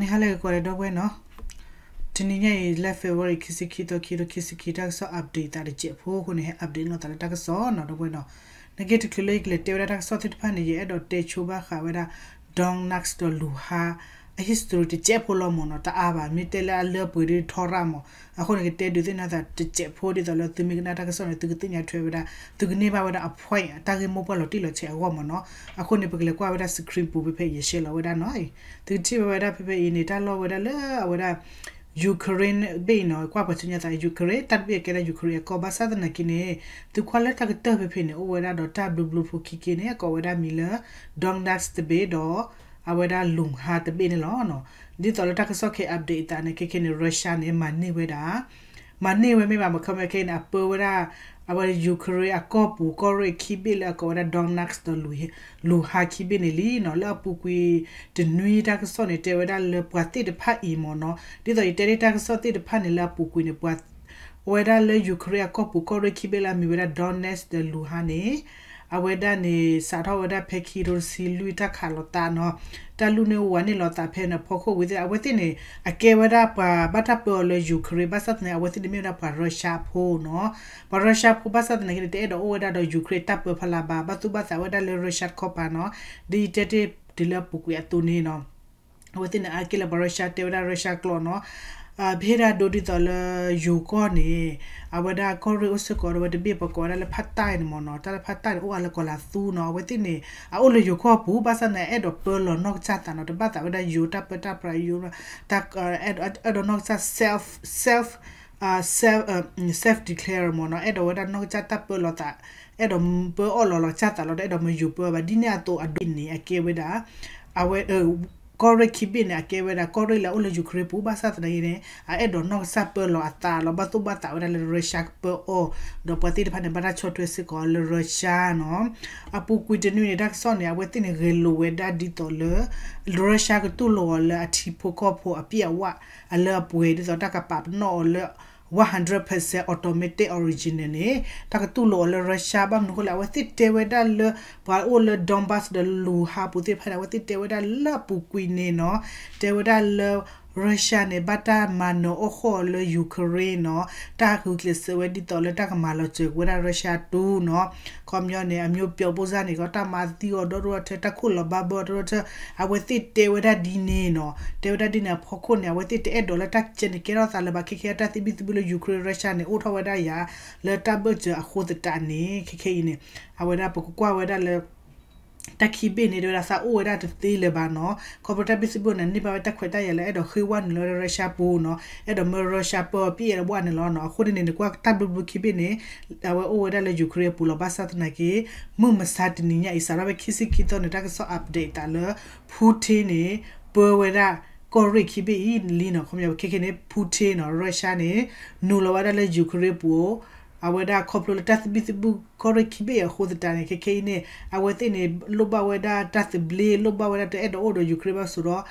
န့ၣ်ဟါလၢဂ့ၤကိးဂၤဒဲး ဒီပုၢ်ဝဲၢ်နီၤ, တနံၤညါအံၤ လၢ February ခံဆံခံသီ ခံကထိခံဆံခံ တၢ်ကစီၣ် update သးတစဲးဖိအဃိန့ၣ် ဟဲ update လိာ်သးလၢတၢ်ကစီၣ်နီၤ ဒီပုၢ်ဝဲၢ်နီၤ, နက့ၤတချုးလၢယကလဲၤတဲဝဲဒၣ်တၢ်ကစီၣ်သ့ၣ်တဖၣ်န့ၣ် ယအဲၣ်ဒိးတဲဆိဘၣ်ဃးဝဲဒၣ် Don Knox ဒီးလူၤဟါ အ history တစဲးဖိလီၤမ့ၢ်နီၤ, တအါဘၣ် မ့ၢ်တဲလၢအလၢအပှဲၤဒ်ထီရၣ်မး, အဃိန့ၣ်ကတဲဒုးသ့ၣ်နီၣ်သးတစဲးဖိ ဒ်သိးလၢသုမ့ၢ်ကနၣ်တၢ်ကစီၣ်န့ၣ် သုကသ့ၣ်ညါထွဲဝဲဒၣ် သုကန့ၢ်ဘၣ်ဝဲဒၣ်အ point တၢ်ဂ့ၢ်မိၢ်ပှၢ်လီၤတံၢ်လီၤဆဲးအဂီၢ်မ့ၢ်နီၤ, အဃိန့ၣ် ပကလဲၤကွၢ်ဝဲဒၣ် screen ပူၤဖဲဖဲအံၤ ယ share လီၤဝဲဒၣ်နီၤ, သုကထံၣ်ဘၣ်ဝဲဒၣ်ဖဲဖဲအံၤန့ၣ် တၢ်လီၢ်ဝဲဒၣ်လၢအဝဲဒၣ် Ukraine ဘ့ၣ်အံၤနီၤ, ကွၢ်ပှၤဆူညါသး Ukraine တၢ်တဘ့ၣ်အကဲဒၣ် Ukraine အကီၢ် ဘၣ်ဆၣ်သနာ်က့န့ၣ် သုကွၢ်လၢတၢ်ကတၢၢ်ဖဲဖဲန့ၣ် အိၣ်ဝဲဒၣ်ဒီးတၢ်ဘျုးဘျုးဖိခံက့န့ၣ် အကိးဝဲဒၣ်မံၤလၢ Donetsk တဘ့ၣ်ဒီး အဝဲဒၣ် Luhansk တဘ့ၣ်န့ၣ်လီၤ. ဒ်သိးလၢတၢ်ကစီၣ်ခဲအံၤ update အသးန့ၣ် ခဲခဲန့ၣ် Russia န့ၣ် မၤန့ၢ်ဝဲဒၣ် မၤန့ၢ်ဝဲမ့ၢ်ဘၣ် မ့ၢ်ခီမ့ၢ်ခဲအံၤန့ၣ် အပၢဝဲဒၣ် အဝဲ Ukraine အကီၢ်ပူၤကီၢ်ရ့ၣ်ခံဘ့ၣ်လၢအကိးဝဲဒၣ် Donetsk ဒီး Luhansk ခံဘ့ၣ်န့ၣ်လံနီၤ, လၢအပူၤကွံာ်တနွံတၢ်ကစီၣ်န့ၣ် တဲဝဲဒၣ်လၢပှၤသ့ၣ်တဖၣ်အံၤမ့ၢ်နီၤ, ဒ်သိးယတဲဒၣ်တၢ်ကစီၣ်သ့ၣ်တဖၣ်န့ၣ် လၢအပူၤကွံာ်န့ၣ် ပှၤ အဝဲဒၣ်လၢ Ukraine အကီၢ်ပူၤကီၢ်ရ့ၣ်ခံဘ့ၣ်လၢအမံၤဝဲဒၣ် Donetsk ဒီး Luhansk န့ၣ် အဝဲဒၣ်န့ၣ် စးထီၣ်ဝဲဒၣ်ဖဲခံကထိတဆံလွံၢ်တၢ်ခးလီၤသးနီၤ, တၢ်လူၢ်န့ၢ်ဝးန့ၢ်လီၤသးဖဲန့ၣ်ဖီခိၣ်ဝံၤသ့ၣ် အဝဲသ့ၣ်န့ၣ် အကဲဝဲဒၣ်ပှၤဘၣ်တၢ်ပၢအီၤလၢ Ukraine ဘၣ်ဆၣ်သနာ်က့ အဝဲသ့ၣ်န့ၣ်မ့ၢ်ဝဲဒၣ်ပှၤ Russia ဖိနီၤ, ပှၤ Russia ဖိဘၣ်ဆၣ်သနာ်က့န့ၣ် တအဲၣ်ဒိးအိၣ်ဝဲဒၣ်ဒီး Ukraine တၢ်ပၢဖီလာ်ဘၣ်, ဘၣ်သူၣ်ဘၣ်သးဝဲဒၣ်လၢ Russia တခီပၤနီၤ, ဒ်ယတဲတ့ၢ်တုၤလၢအပူၤကွံာ်အသိးန့ၣ်နီၤ အဝဲသ့ၣ်န့ၣ် အါကဲလၢပှၤ Russia တဲဝဲဒၣ် Russia ကျိာ်နီၤ, ပဟ့ၣ်ဒၣ်ဒိဒ်သိးလၢ ယိၤကီၢ်န့ၣ် အဝဲဒၣ်ကီၢ်ရ့ၣ်အိၣ်စ့ၢ်ကီးဒီးဝဲတဘ့ၣ်ပကိးဝဲဒၣ်လၢဖၣ်တၢ်အံၤန့ၣ်မ့ၢ်နီၤ, တၢ်လၢဖၣ်တၢ်န့ၣ် အိၣ်အါလၢကီၢ်လၤသူနီၤ, အဝဲသ့ၣ်န့ၣ် အအိၣ်လၢယိၤကီၢ်ပူၤ ဘၣ်ဆၣ်န့ၣ် အဲၣ်ဒိးပၢလီၤနီၢ်ကစၢ်သးနီၤ, တဘၣ်သးဝဲဒၣ်ယိၤတၢ်ပၢတၢ်ပြးယိၤ တၢ် အဲၣ်ဒိးနီၢ်ကစၢ် self self self self declare မ့ၢ်နီၤ, အဲၣ်ဒိးဝဲဒၣ်နီၢ်ကစၢ်တၢ်ပၢလီၤသး, အဲၣ်ဒိးပၢအီၣ်လီၤလီၤကစၢ်သးလီၤဒီး အဲၣ်ဒိးမၢယိၤပၢဘၣ်, ဒ်န့ၣ်အသိးအဒိန့ၣ် အကဲဝဲဒၣ် အဝဲ ကီၢ်ရ့ၣ်ခံဘ့ၣ်န့ၣ် အကဲဝဲဒၣ် ကီၢ်ရ့ၣ်လၢအအိၣ်လၢ Ukraine ပူၤ ဘၣ်ဆၣ်သနာ်က့န့ၣ် အအဲၣ်ဒိးနီၢ်ကစၢ်ပၢလီၤအသးလီၤ, ဘၣ်သူၣ်ဘၣ်သးဝဲဒၣ်လၢ Russia ကပၢအီၤ, ဒီးပှၤသ့ၣ်တဖၣ်န့ၣ် ဘၣ်တၢ်ဆီၣ်ထွဲစ့ၢ်ကီးလၢ Russia နီၤ, အပူၤကွံာ်တနွံန့ၣ် တၢ်ကစီၣ်န့ၣ် အဝဲသ့ၣ်န့ၣ် ဂဲၤလိာ်ဝဲဒၣ်ဒ်သိးလၢ Russia ကတူၢ်လိာ်အီၤလၢအထံဖိကီၢ်ဖိအပြည့်အဝ အလၢအပှဲၤ ဒ်သိးတၢ်ကပာ်ပနီၣ်အီၤလၢ one hundred percent automatic original န့ၣ် တၢ်ကတူၢ်လိာ်အီၤလၢ Russia ဘၣ်မနုၤအဃိလဲၣ်, အဝဲသ့ၣ်တဲဝဲဒၣ်လၢ ပှၤအိၣ်လၢ Donbas ဒီး Luhansk ပူၤသ့ၣ်တဖၣ်န့ၣ် အဝဲသ့ၣ်တဲဝဲဒၣ်လၢအပူၤကွံာ်န့ၣ်နီၤ, တဲဝဲဒၣ်လၢ Russia န့ၣ် ဘၣ်တၢ်မၤနၢၤအိၣ်ဃီလၢ Ukraine နီၤ, တၢ်ဂုာ်ကျဲးစၢးဝဲဒ်သိးလၢတၢ်ကမၤလီၤစၢၤဝဲဒၣ် Russia တူနီၤ, ခီပညီန့ၣ် အမျိုးပြုတ်ပုံစံ န့ၣ်ကီး တၢ်မၤသံအီၤဒီဒိၣ်ထၢ တၢ်ခိၣ်လီၤဘၣ်ဘၢအီၤဒီဒိၣ်ထၢ, အဝဲသ့ၣ်တဲဝဲဒၣ်ဒ်န့ၣ်နီၤ, တဲဝဲဒၣ်ဒ်န့ၣ်အဖီခိၣ်န့ၣ် အဝဲသ့ၣ်တအဲၣ်ဒိးလၢတၢ်ကဲန့ၣ်ကဲထီၣ်သးလၢၤဘၣ်, ခဲခဲတၢ်သဘံၣ်သဘုၣ်လၢ Ukraine Russia န့ၣ် အိၣ်ထီၣ်ဝဲဒၣ်ယၤ လၢတၢ်ဘၢၣ်စၢၤအဃိသတးန့ၣ် ခဲခဲအံၤန့ၣ် အဝဲဒၣ်ပကကွၢ်ဝဲဒၣ်လၢ တၢ်ခံဘ့ၣ်န့ၣ် တဲဝဲဒၣ်သးအိၣ်ဝဲဒၣ်တသ့လၢၤဘၣ်နီၤ, ခီဖျိတၢ်ဘံၣ်သဘုၣ်န့ၣ် န့ၢ်ဘၣ်ဝဲတၢ်ခွဲးတၢ်ယာ်လၢအဲၣ်ဒိးဃ့ဝဲနုာ်လီၤလၢ Russia ပူၤနီၤ, အဲၣ်ဒိးမၢ Russia ပၢအီၤ ပြည့်ဝဲနုာ်လီၤနီၤ, အဃိန့ၣ်န့ၣ် နကွၢ်တၢ်ဘျုးဘျုးခံဘ့ၣ်န့ၣ် အဝဲအိၣ်ဝဲဒၣ်လၢ Ukraine အပူၤလီၤ, ဘၣ်ဆၣ်သနာ်က့ မုၢ်မဆါတနံၤညါအံၤ စးထီၣ်ဖဲခံဆံခံသီန့ၣ် တၢ်ကစီၣ် update သးလၢ Putin န့ၣ် ပၢဝဲဒၣ်ကီၢ်ရ့ၣ်ခံဘ့ၣ်အံၤလံနီၤ, ခီပညီခဲခဲန့ၣ် Putin နီၤ Russia န့ၣ် နုာ်လီၤဝဲဒၣ်လၢ Ukraine ပူၤ အဝဲဒၣ်ခီဖျိလၢတၢ်သဘံၣ်သဘုၣ်ကီၢ်ရ့ၣ်ခံဘ့ၣ်အဃိသတးန့ၣ် ခဲခဲအံၤန့ၣ် အဝဲသ့ၣ်န့ၣ် လိၣ်ဘၣ်ဝဲဒၣ်တၢ်သဘျ့ လိၣ်ဘၣ်ဝဲဒၣ်တအဲၣ်ဒိးအိၣ်ဒီး Ukraine ဘၣ်ဆိးဒီး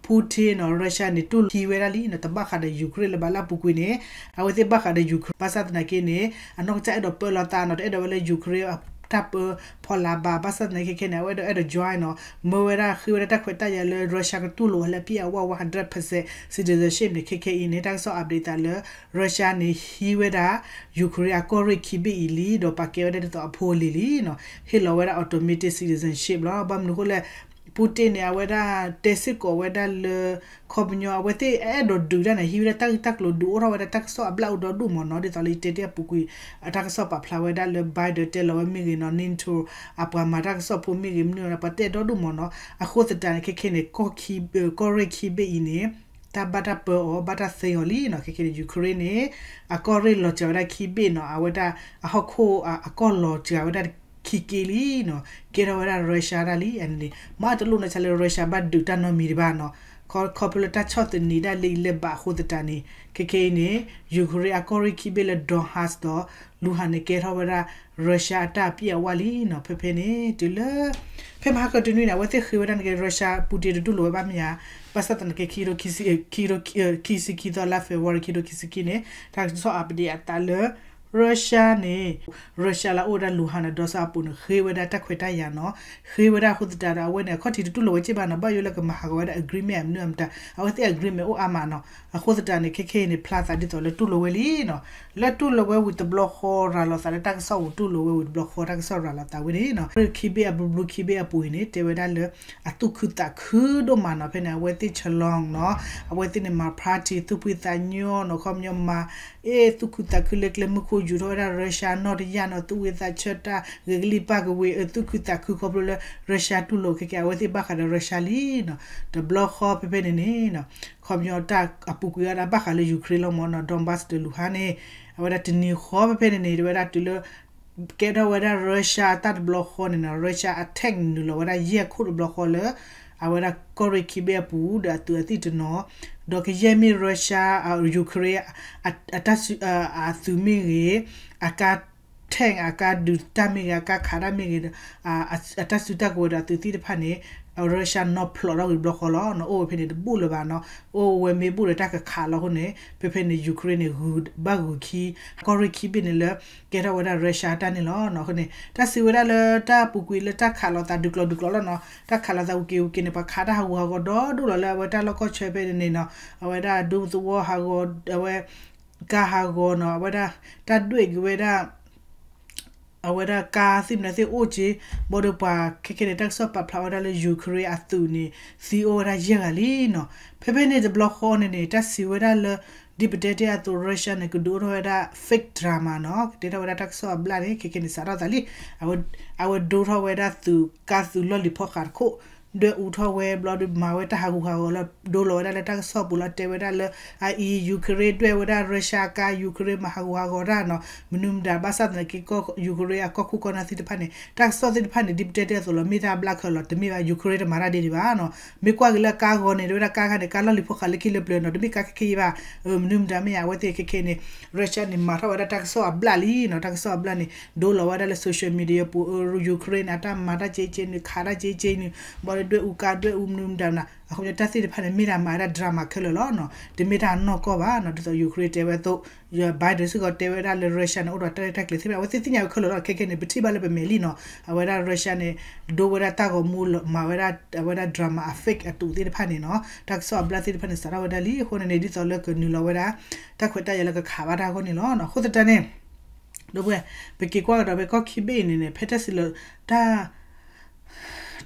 Putin နီၤ Russia န့ၣ် တူၢ်လိာ်ဟံးဝဲဒၣ်လံနီၤ, တဘၣ်ဃးဒီး Ukraine လၢၤဘၣ်, လၢအပူၤကွံာ်န့ၣ် အဝဲသ့ၣ်ဘၣ်ဃးဒီး Ukraine ဘၣ်ဆၣ်သနာ်က့န့ၣ် အနီၢ်ကစၢ်အဲၣ်ဒိးပၢလီၤသးနီၤ, တအဲၣ်ဒိးဝဲလၢ Ukraine တၢ်ပၢဖီလာ်ဘၣ်, ဘၣ်ဆၣ်သနာ်က့ခဲခဲန့ၣ် အဝဲအဲၣ်ဒိးအဲၣ်ဒိး join နီၤ, မၢဝဲဒၣ်ဃ့ဝဲဒၣ်တၢ်ခွဲးတၢ်ယာ်လၢ Russia ကတူၢ်လိာ်ဝဲလၢအပြည့်အဝ one hundred percent citizenship န့ၣ် ခဲခဲအံၤန့ၣ် တၢ်ကစီၣ် update သးလၢ Russia န့ၣ် ဟံးဝဲဒၣ် Ukraine အကီၢ်ရ့ၣ်ခံဘ့ၣ်အံၤလံ, ဒီးပာ်ကဲဝဲဒၣ်ဒ်သိးအဖိအလံၤလံနီၤ, ဟ့ၣ်လီၤဝဲဒၣ် automatic citizenship လီၤ. ဘၣ်မနုၤအဃိလဲၣ်, Putin န့ၣ် အဝဲဒၣ်တဲစ့ၢ်ကီးဝဲဒၣ်လၢ ခီပညီ အဝဲသ့ၣ်အဲၣ်ဒိးဒုးတၢ်န့ၣ် ဟံးဝဲဒၣ်တၢ်ဂ့ၢ်တၢ်ကျိၤဒုးအိၣ်ထီၣ်ဝဲဒၣ်တၢ်ကစီၣ်အဘျၣ်အိၣ်ဒီဒူၣ်မ့ၢ်နီၤ, ဒ်သိးလၢယတဲတ့ၢ်အပူၤကွံာ် အတၢ်ကစီၣ်ပာ်ဖျါဝဲဒၣ်လၢ Biden တဲလီၤဝဲမ့ၢ်ဂ့ၤနီၤ, NATO အပှၤမၤတၢ်ကစီၣ်ဖိမ့ၢ်ဂ့ၤ မနုၤပှၤတဲဒီဒူၣ်မ့ၢ်နီၤ, အဃိသတးန့ၣ် ခဲခဲန့ၣ် ကီၢ်ရ့ၣ်ခံဘ့ၣ်အံၤန့ၣ် တၢ်ဘၣ်တၢ်ပၢအီၤ ဘၣ်တၢ်သ့အီၤလံနီၤ, ခဲခဲန့ၣ် Ukraine န့ၣ် အကီၢ်ရ့ၣ်လီၤစှၤဝဲဒၣ်ခံဘ့ၣ်နီၤ, အဝဲဒၣ်အဟီၣ်ခိၣ်အကီၢ်လီၤစှၤဝဲဒၣ်ခံက့လံနီၤ, ကဲထီၣ်ဝဲဒၣ် Russia ဒၣ်လံ, အန့ၣ်န့ၣ် မ့ၢ်တလိၣ်နီၢ်ဆါလၢ Russia ဘၣ်ဒုးတၢ်နီတမံၤတဘၣ်နီၤ, ခီဖျိလၢတၢ်ဆီၣ်သနံးဒၣ်လၢအံၤလၢၤဘၣ်အဃိသတးန့ၣ် ခဲခဲအံၤန့ၣ် Ukraine အကီၢ်ရ့ၣ်ခံဘ့ၣ်လၢ Donbas ဒီး Luhansk န့ၣ် ကဲထီၣ်ဝဲဒၣ် Russia အတၢ်အပြည့်အဝလံနီၤ, ဖဲဖဲန့ၣ် တုၤလၢ ဖဲမဟါကတနွံန့ၣ် အဝဲသ့ၣ်ဃ့ဝဲဒၣ်န့ၣ်က့ Russia Putin တတူၢ်လိာ်ဝဲဘၣ်မ့ၢ်ဧါ, ဘၣ်ဆၣ်သနာ်က့ ခံကထိခံဆံခံသီလါ February ခံကထိခံဆံခံန့ၣ် တၢ်ကစီၣ် update အသးလၢ Russia န့ၣ် Russia လၢအအိၣ်ဝဲဒၣ် Luhansk န့ၣ် ဒီးစၢအပူၤန့ၣ် ဃ့ဝဲဒၣ်တၢ်ခွဲးတၢ်ယာ်နီၤ, ဃ့ဝဲဒၣ်အဃိသတးဒီး အဝဲန့ၣ် အခီၣ်ထံးတတူၢ်လိာ်ဝဲက့ၢ်ဘၣ်နီၤ, ဘၣ်ယိၣ်လၢကမၤဟးဂီၤဝဲဒၣ် agreement အမနုၤအမတၤ, အဝဲသ့ၣ် agreement အိၣ်အါမးနီၤ, အဃိသတးန့ၣ် ခဲခဲအံၤန့ၣ် ဖျါသးဒ်သိးလၢတူၢ်လိာ်ဝဲလံနီၤ, လၢတူၢ်လိာ်ဝဲဝံၤတဘျီဃီရၤလီၤသးလၢတၢ်ကစီၣ်ပူၤ တူၢ်လိာ်ဝဲဝံၤတဘျီဃီတၢ်ကစီၣ်ရၤလီၤသးဝဲန့ၣ်နီၤ, ခီၣ်ထံးဘ့ၣ်အဘျုးဘျုး ခီၣ်ထံးဘ့ၣ်အပူၤအံၤန့ၣ် တဲဝဲဒၣ်လၢ အသူၣ်ခုသးခုဒိၣ်မးနီၤ, ဖဲန့ၣ် အဝဲသ့ၣ် ဆလီနီၤ, အဝဲသ့ၣ်န့ၣ် မၤ party သူၣ်ဖှံသးညီနီၤ, ခီပညီမၤ အ့ သူၣ်ခုသးခုလၢကျဲမုၢ်ခိၣ်ယူၤထီၣ်ဝဲဒၣ် Russia နီၢ်တယၢ်နီၤ, သူၣ်ဝံသးဆၢတၢ် ဂ့ၤကလံၣ်ပၢ်ကဝ့ၤ အသူၣ်ခုသးခုခီဖျိလၢ Russia တူၢ်လိာ်ခဲကဲ အဝဲသ့ၣ်ဘၣ်ဃးဒီး Russia လံနီၤ, တဘျီဃီဖဲဖဲန့ၣ်န့ၣ်နီၤ, ခီပညီတၢ်အပူၤကွံာ်ဝဲဒၣ်ဘၣ်ဃးလၢ Ukraine လီၤမ့ၢ်နီၤ, Donbas ဒီး Luhansk န့ၣ်, အဝဲဒၣ်တနံၤဃီဖဲဖဲန့ၣ်န့ၣ် တဲဝဲဒၣ်တုၤလၢ ကဲထီၣ်ဝဲဒၣ် Russia အတၢ်တဘျီဃီန့ၣ်နီၤ, Russia attack နုာ်လီၤဝဲဒၣ်ယဲၢ်ခိၣ်တဘျီဃီလၢ အဝဲဒၣ်ကီၢ်ရ့ၣ်ခံဘ့ၣ်အပူၤဒီးအသုးအသံၣ်တနီၤ, ဒီးကယဲၢ်မ့ၢ် Russia, Ukraine အတၢ်စု, အသုးမ့ၢ်ဂ့ၤ, အကါ tank အကါဒုးတၢ်မ့ၢ်ဂ့ၤ, အကါခးတၢ်မ့ၢ်ဂ့ၤ, အတၢ်စုတၢ်ကဝဲၤဒီးအသုးသံၣ်တဖၣ်န့ၣ် Russia နီၤဖျိးထီၣ်ဝံၤတဘျီဃီလီၤနီၤ, အိၣ်ဝဲဖဲန့ၣ်တဘူၣ်လၢၤဘၣ်နီၤ, အိၣ်ဝဲမ့ၢ်ဘူၣ်ဒီးတၢ်ကခးလီၤအဃိန့ၣ် ဖဲဖဲန့ၣ် Ukraine န့ၣ် ဂုၤဘၣ်ဂုၤခံ ကီၢ်ရ့ၣ်ခံဘ့ၣ်န့ၣ်လၢ ကဲထီၣ်ဝဲဒၣ် Russia တၢ်န့ၣ်လီၤနီၤ, အဃိန့ၣ် တၢ်စံးဝဲဒၣ်လၢတၢ်ပူၤကွံာ်လၢတၢ်ခးလိာ်သးဒုးကျိၤဒုးကျိၤလီၤနီၤ, တၢ်ခးလိာ်သးဝံၤက့ၤဝံၤက့ၤန့ၣ် ပှၤခးတၢ်ဟးဂူာ်ဟးဂီၤဒီဒိၣ်လီၤလၢအဝဲတၢ်လီၢ်ကီၢ်ဆၢဖဲန့ၣ်နီၤ, အဝဲဒၣ်ဒူသဝီဟးဂီၤ, အဝဲ ကါဟးဂီၤနီၤ, အဝဲဒၣ်တၢ်ဒွဲၣ်က့ၤဝဲဒၣ် အဝဲဒၣ်ကါသ့ၣ်မနုၤသ့ၣ်အိၣ်က့ၤ, ဘၣ်ဒီးပှၤခဲခဲန့ၣ် တၢ်ကစီၣ်ပာ်ဖျါဝဲဒၣ်လၢ Ukraine အသုးန့ၣ် သံအိၣ်ဝဲဒၣ်ယဲၢ်ဂၤလံနီၤ, ဖဲဖဲန့ၣ်တဘျီဃီန့ၣ်န့ၣ် တၢ်စံးဝဲဒၣ်လၢ ဒ်ပတဲတ့ၢ်အသိး Russia န့ၣ် ကဒုးအိၣ်ထီၣ်ဝဲဒၣ် fake drama နီၤ, ကတဲထီၣ်ဝဲဒၣ်တၢ်ကစီၣ်အဘျၣ်န့ၣ် ခဲခဲန့ၣ် စးထီၣ်သးလံ, အဝဲဒိထီၣ်ဝဲဒၣ်သုးကါသုးလီၢ်လံၤဖီဃးတခိၣ် ဒွဲၣ်အူထီၣ်ဝဲဘျီဒီးမၤဝဲတၢ်ဟးဂူာ်ဟးဂီၤလီၤ, ဒိလီၤဝဲဒၣ်လၢတၢ်ကစီၣ်ပူၤလီၤ, တဲဝဲဒၣ်လၢ အအံၤ Ukraine ဒွဲၣ်ဝဲဒၣ် Russia ကါ Ukraine မၤဟးဂူာ်ဟးဂီၤတၢ်နီၤ, မနုၤမတၤဘၣ်ဆၣ်သနာ်က့ Ukraine အကီၢ်ခိၣ်ကီၢ်နၢ်သ့ၣ်တဖၣ်န့ၣ် တၢ်ကစီၣ်သ့ၣ်တဖၣ်န့ၣ် ဒ်ပတဲတ့ၢ်အသိးလီၤ, မ့ၢ်တၢ်ဘျါခဲလၢာ်လီၤ, တမ့ၢ်ဘၣ် Ukraine တမၤတၢ်ဒ်န့ၣ်ဘၣ်နီၤ, မ့ၢ်ကွၢ်က့ၤလၢကါဂီၤန့ၣ် တဲဝဲဒၣ်ကါခါန့ၣ် ကါလီၢ်လံၤဖီဃးလၢခံလၢပျၢၤနီၤ, တမ့ၢ်ကါခဲခဲအံၤဘၣ်, မနုၤမတၤမ့ၢ်ဧါ, အဝဲသ့ၣ်ခဲခဲန့ၣ် Russia န့ၣ် မၤထီၣ်ဝဲဒၣ်တၢ်ကစီၣ်အဘျၣ်လံနီၤ, တၢ်ကစီၣ်အဘျၣ်န့ၣ် ဒိလီၤဝဲဒၣ်လၢ social media ပူၤ Ukraine န့ၣ် အတၢ်မၤတၢ်က့က့န့ၣ် ခးတၢ်က့က့န့ၣ် ဘၣ်ဒီးဒွဲၣ်အူကါဒွဲၣ်အူမနုၤမတၤနီၤ, အဃိန့ၣ်တၢ်သ့ၣ်တဖၣ်န့ၣ် မ့ၢ်ဒၣ်မၤဝဲဒၣ် drama ခဲလၢာ်လီၤနီၤ, တမ့ၢ်တၢ်နီၢ်ကီၢ်ဘၣ်နီၤ, ဒ်သိး Ukraine တဲဝဲအသိး Biden စ့ၢ်ကီးတဲဝဲဒၣ်လၢ Russia န့ၣ် အိၣ်ဒီးတၢ်ရဲၣ်တၢ်ကျဲၤသ့ၣ်တဖၣ် အဝဲသ့ၣ်သ့ၣ်ညါဝဲခဲလၢာ်လီၤ, ခဲခဲန့ၣ် ပထံၣ်ဘၣ်လၢပမဲာ်လံနီၤ, အဝဲဒၣ် Russia န့ၣ် ဒိဝဲဒၣ်တၢ်ဂီၤမူ မၤဝဲဒၣ် အဝဲဒၣ် drama အ fake အတူးသ့ၣ်တဖၣ်န့ၣ်နီၤ, တၢ်ကစီၣ်အဘျၣ်သ့ၣ်တဖၣ်န့ၣ် စးထီၣ်ဝဲဒၣ်လံ, အဃိန့ၣ်န့ၣ် ဒ်သိးလၢကနုာ်လီၤဝဲဒၣ် တၢ်ခွဲးတၢ်ယာ်လၢကခးဘၣ်တၢ်အဂီၢ်န့ၣ်လီၤ, အဃိသတးန့ၣ် ဒီပုၢ်ဝဲၢ် ပက့ၤကွၢ်ကဒီးဖဲကီၢ်ခံဘ့ၣ်အံၤန့ၣ်န့ၣ် ဖဲတၢ်စံးလၢ တၢ်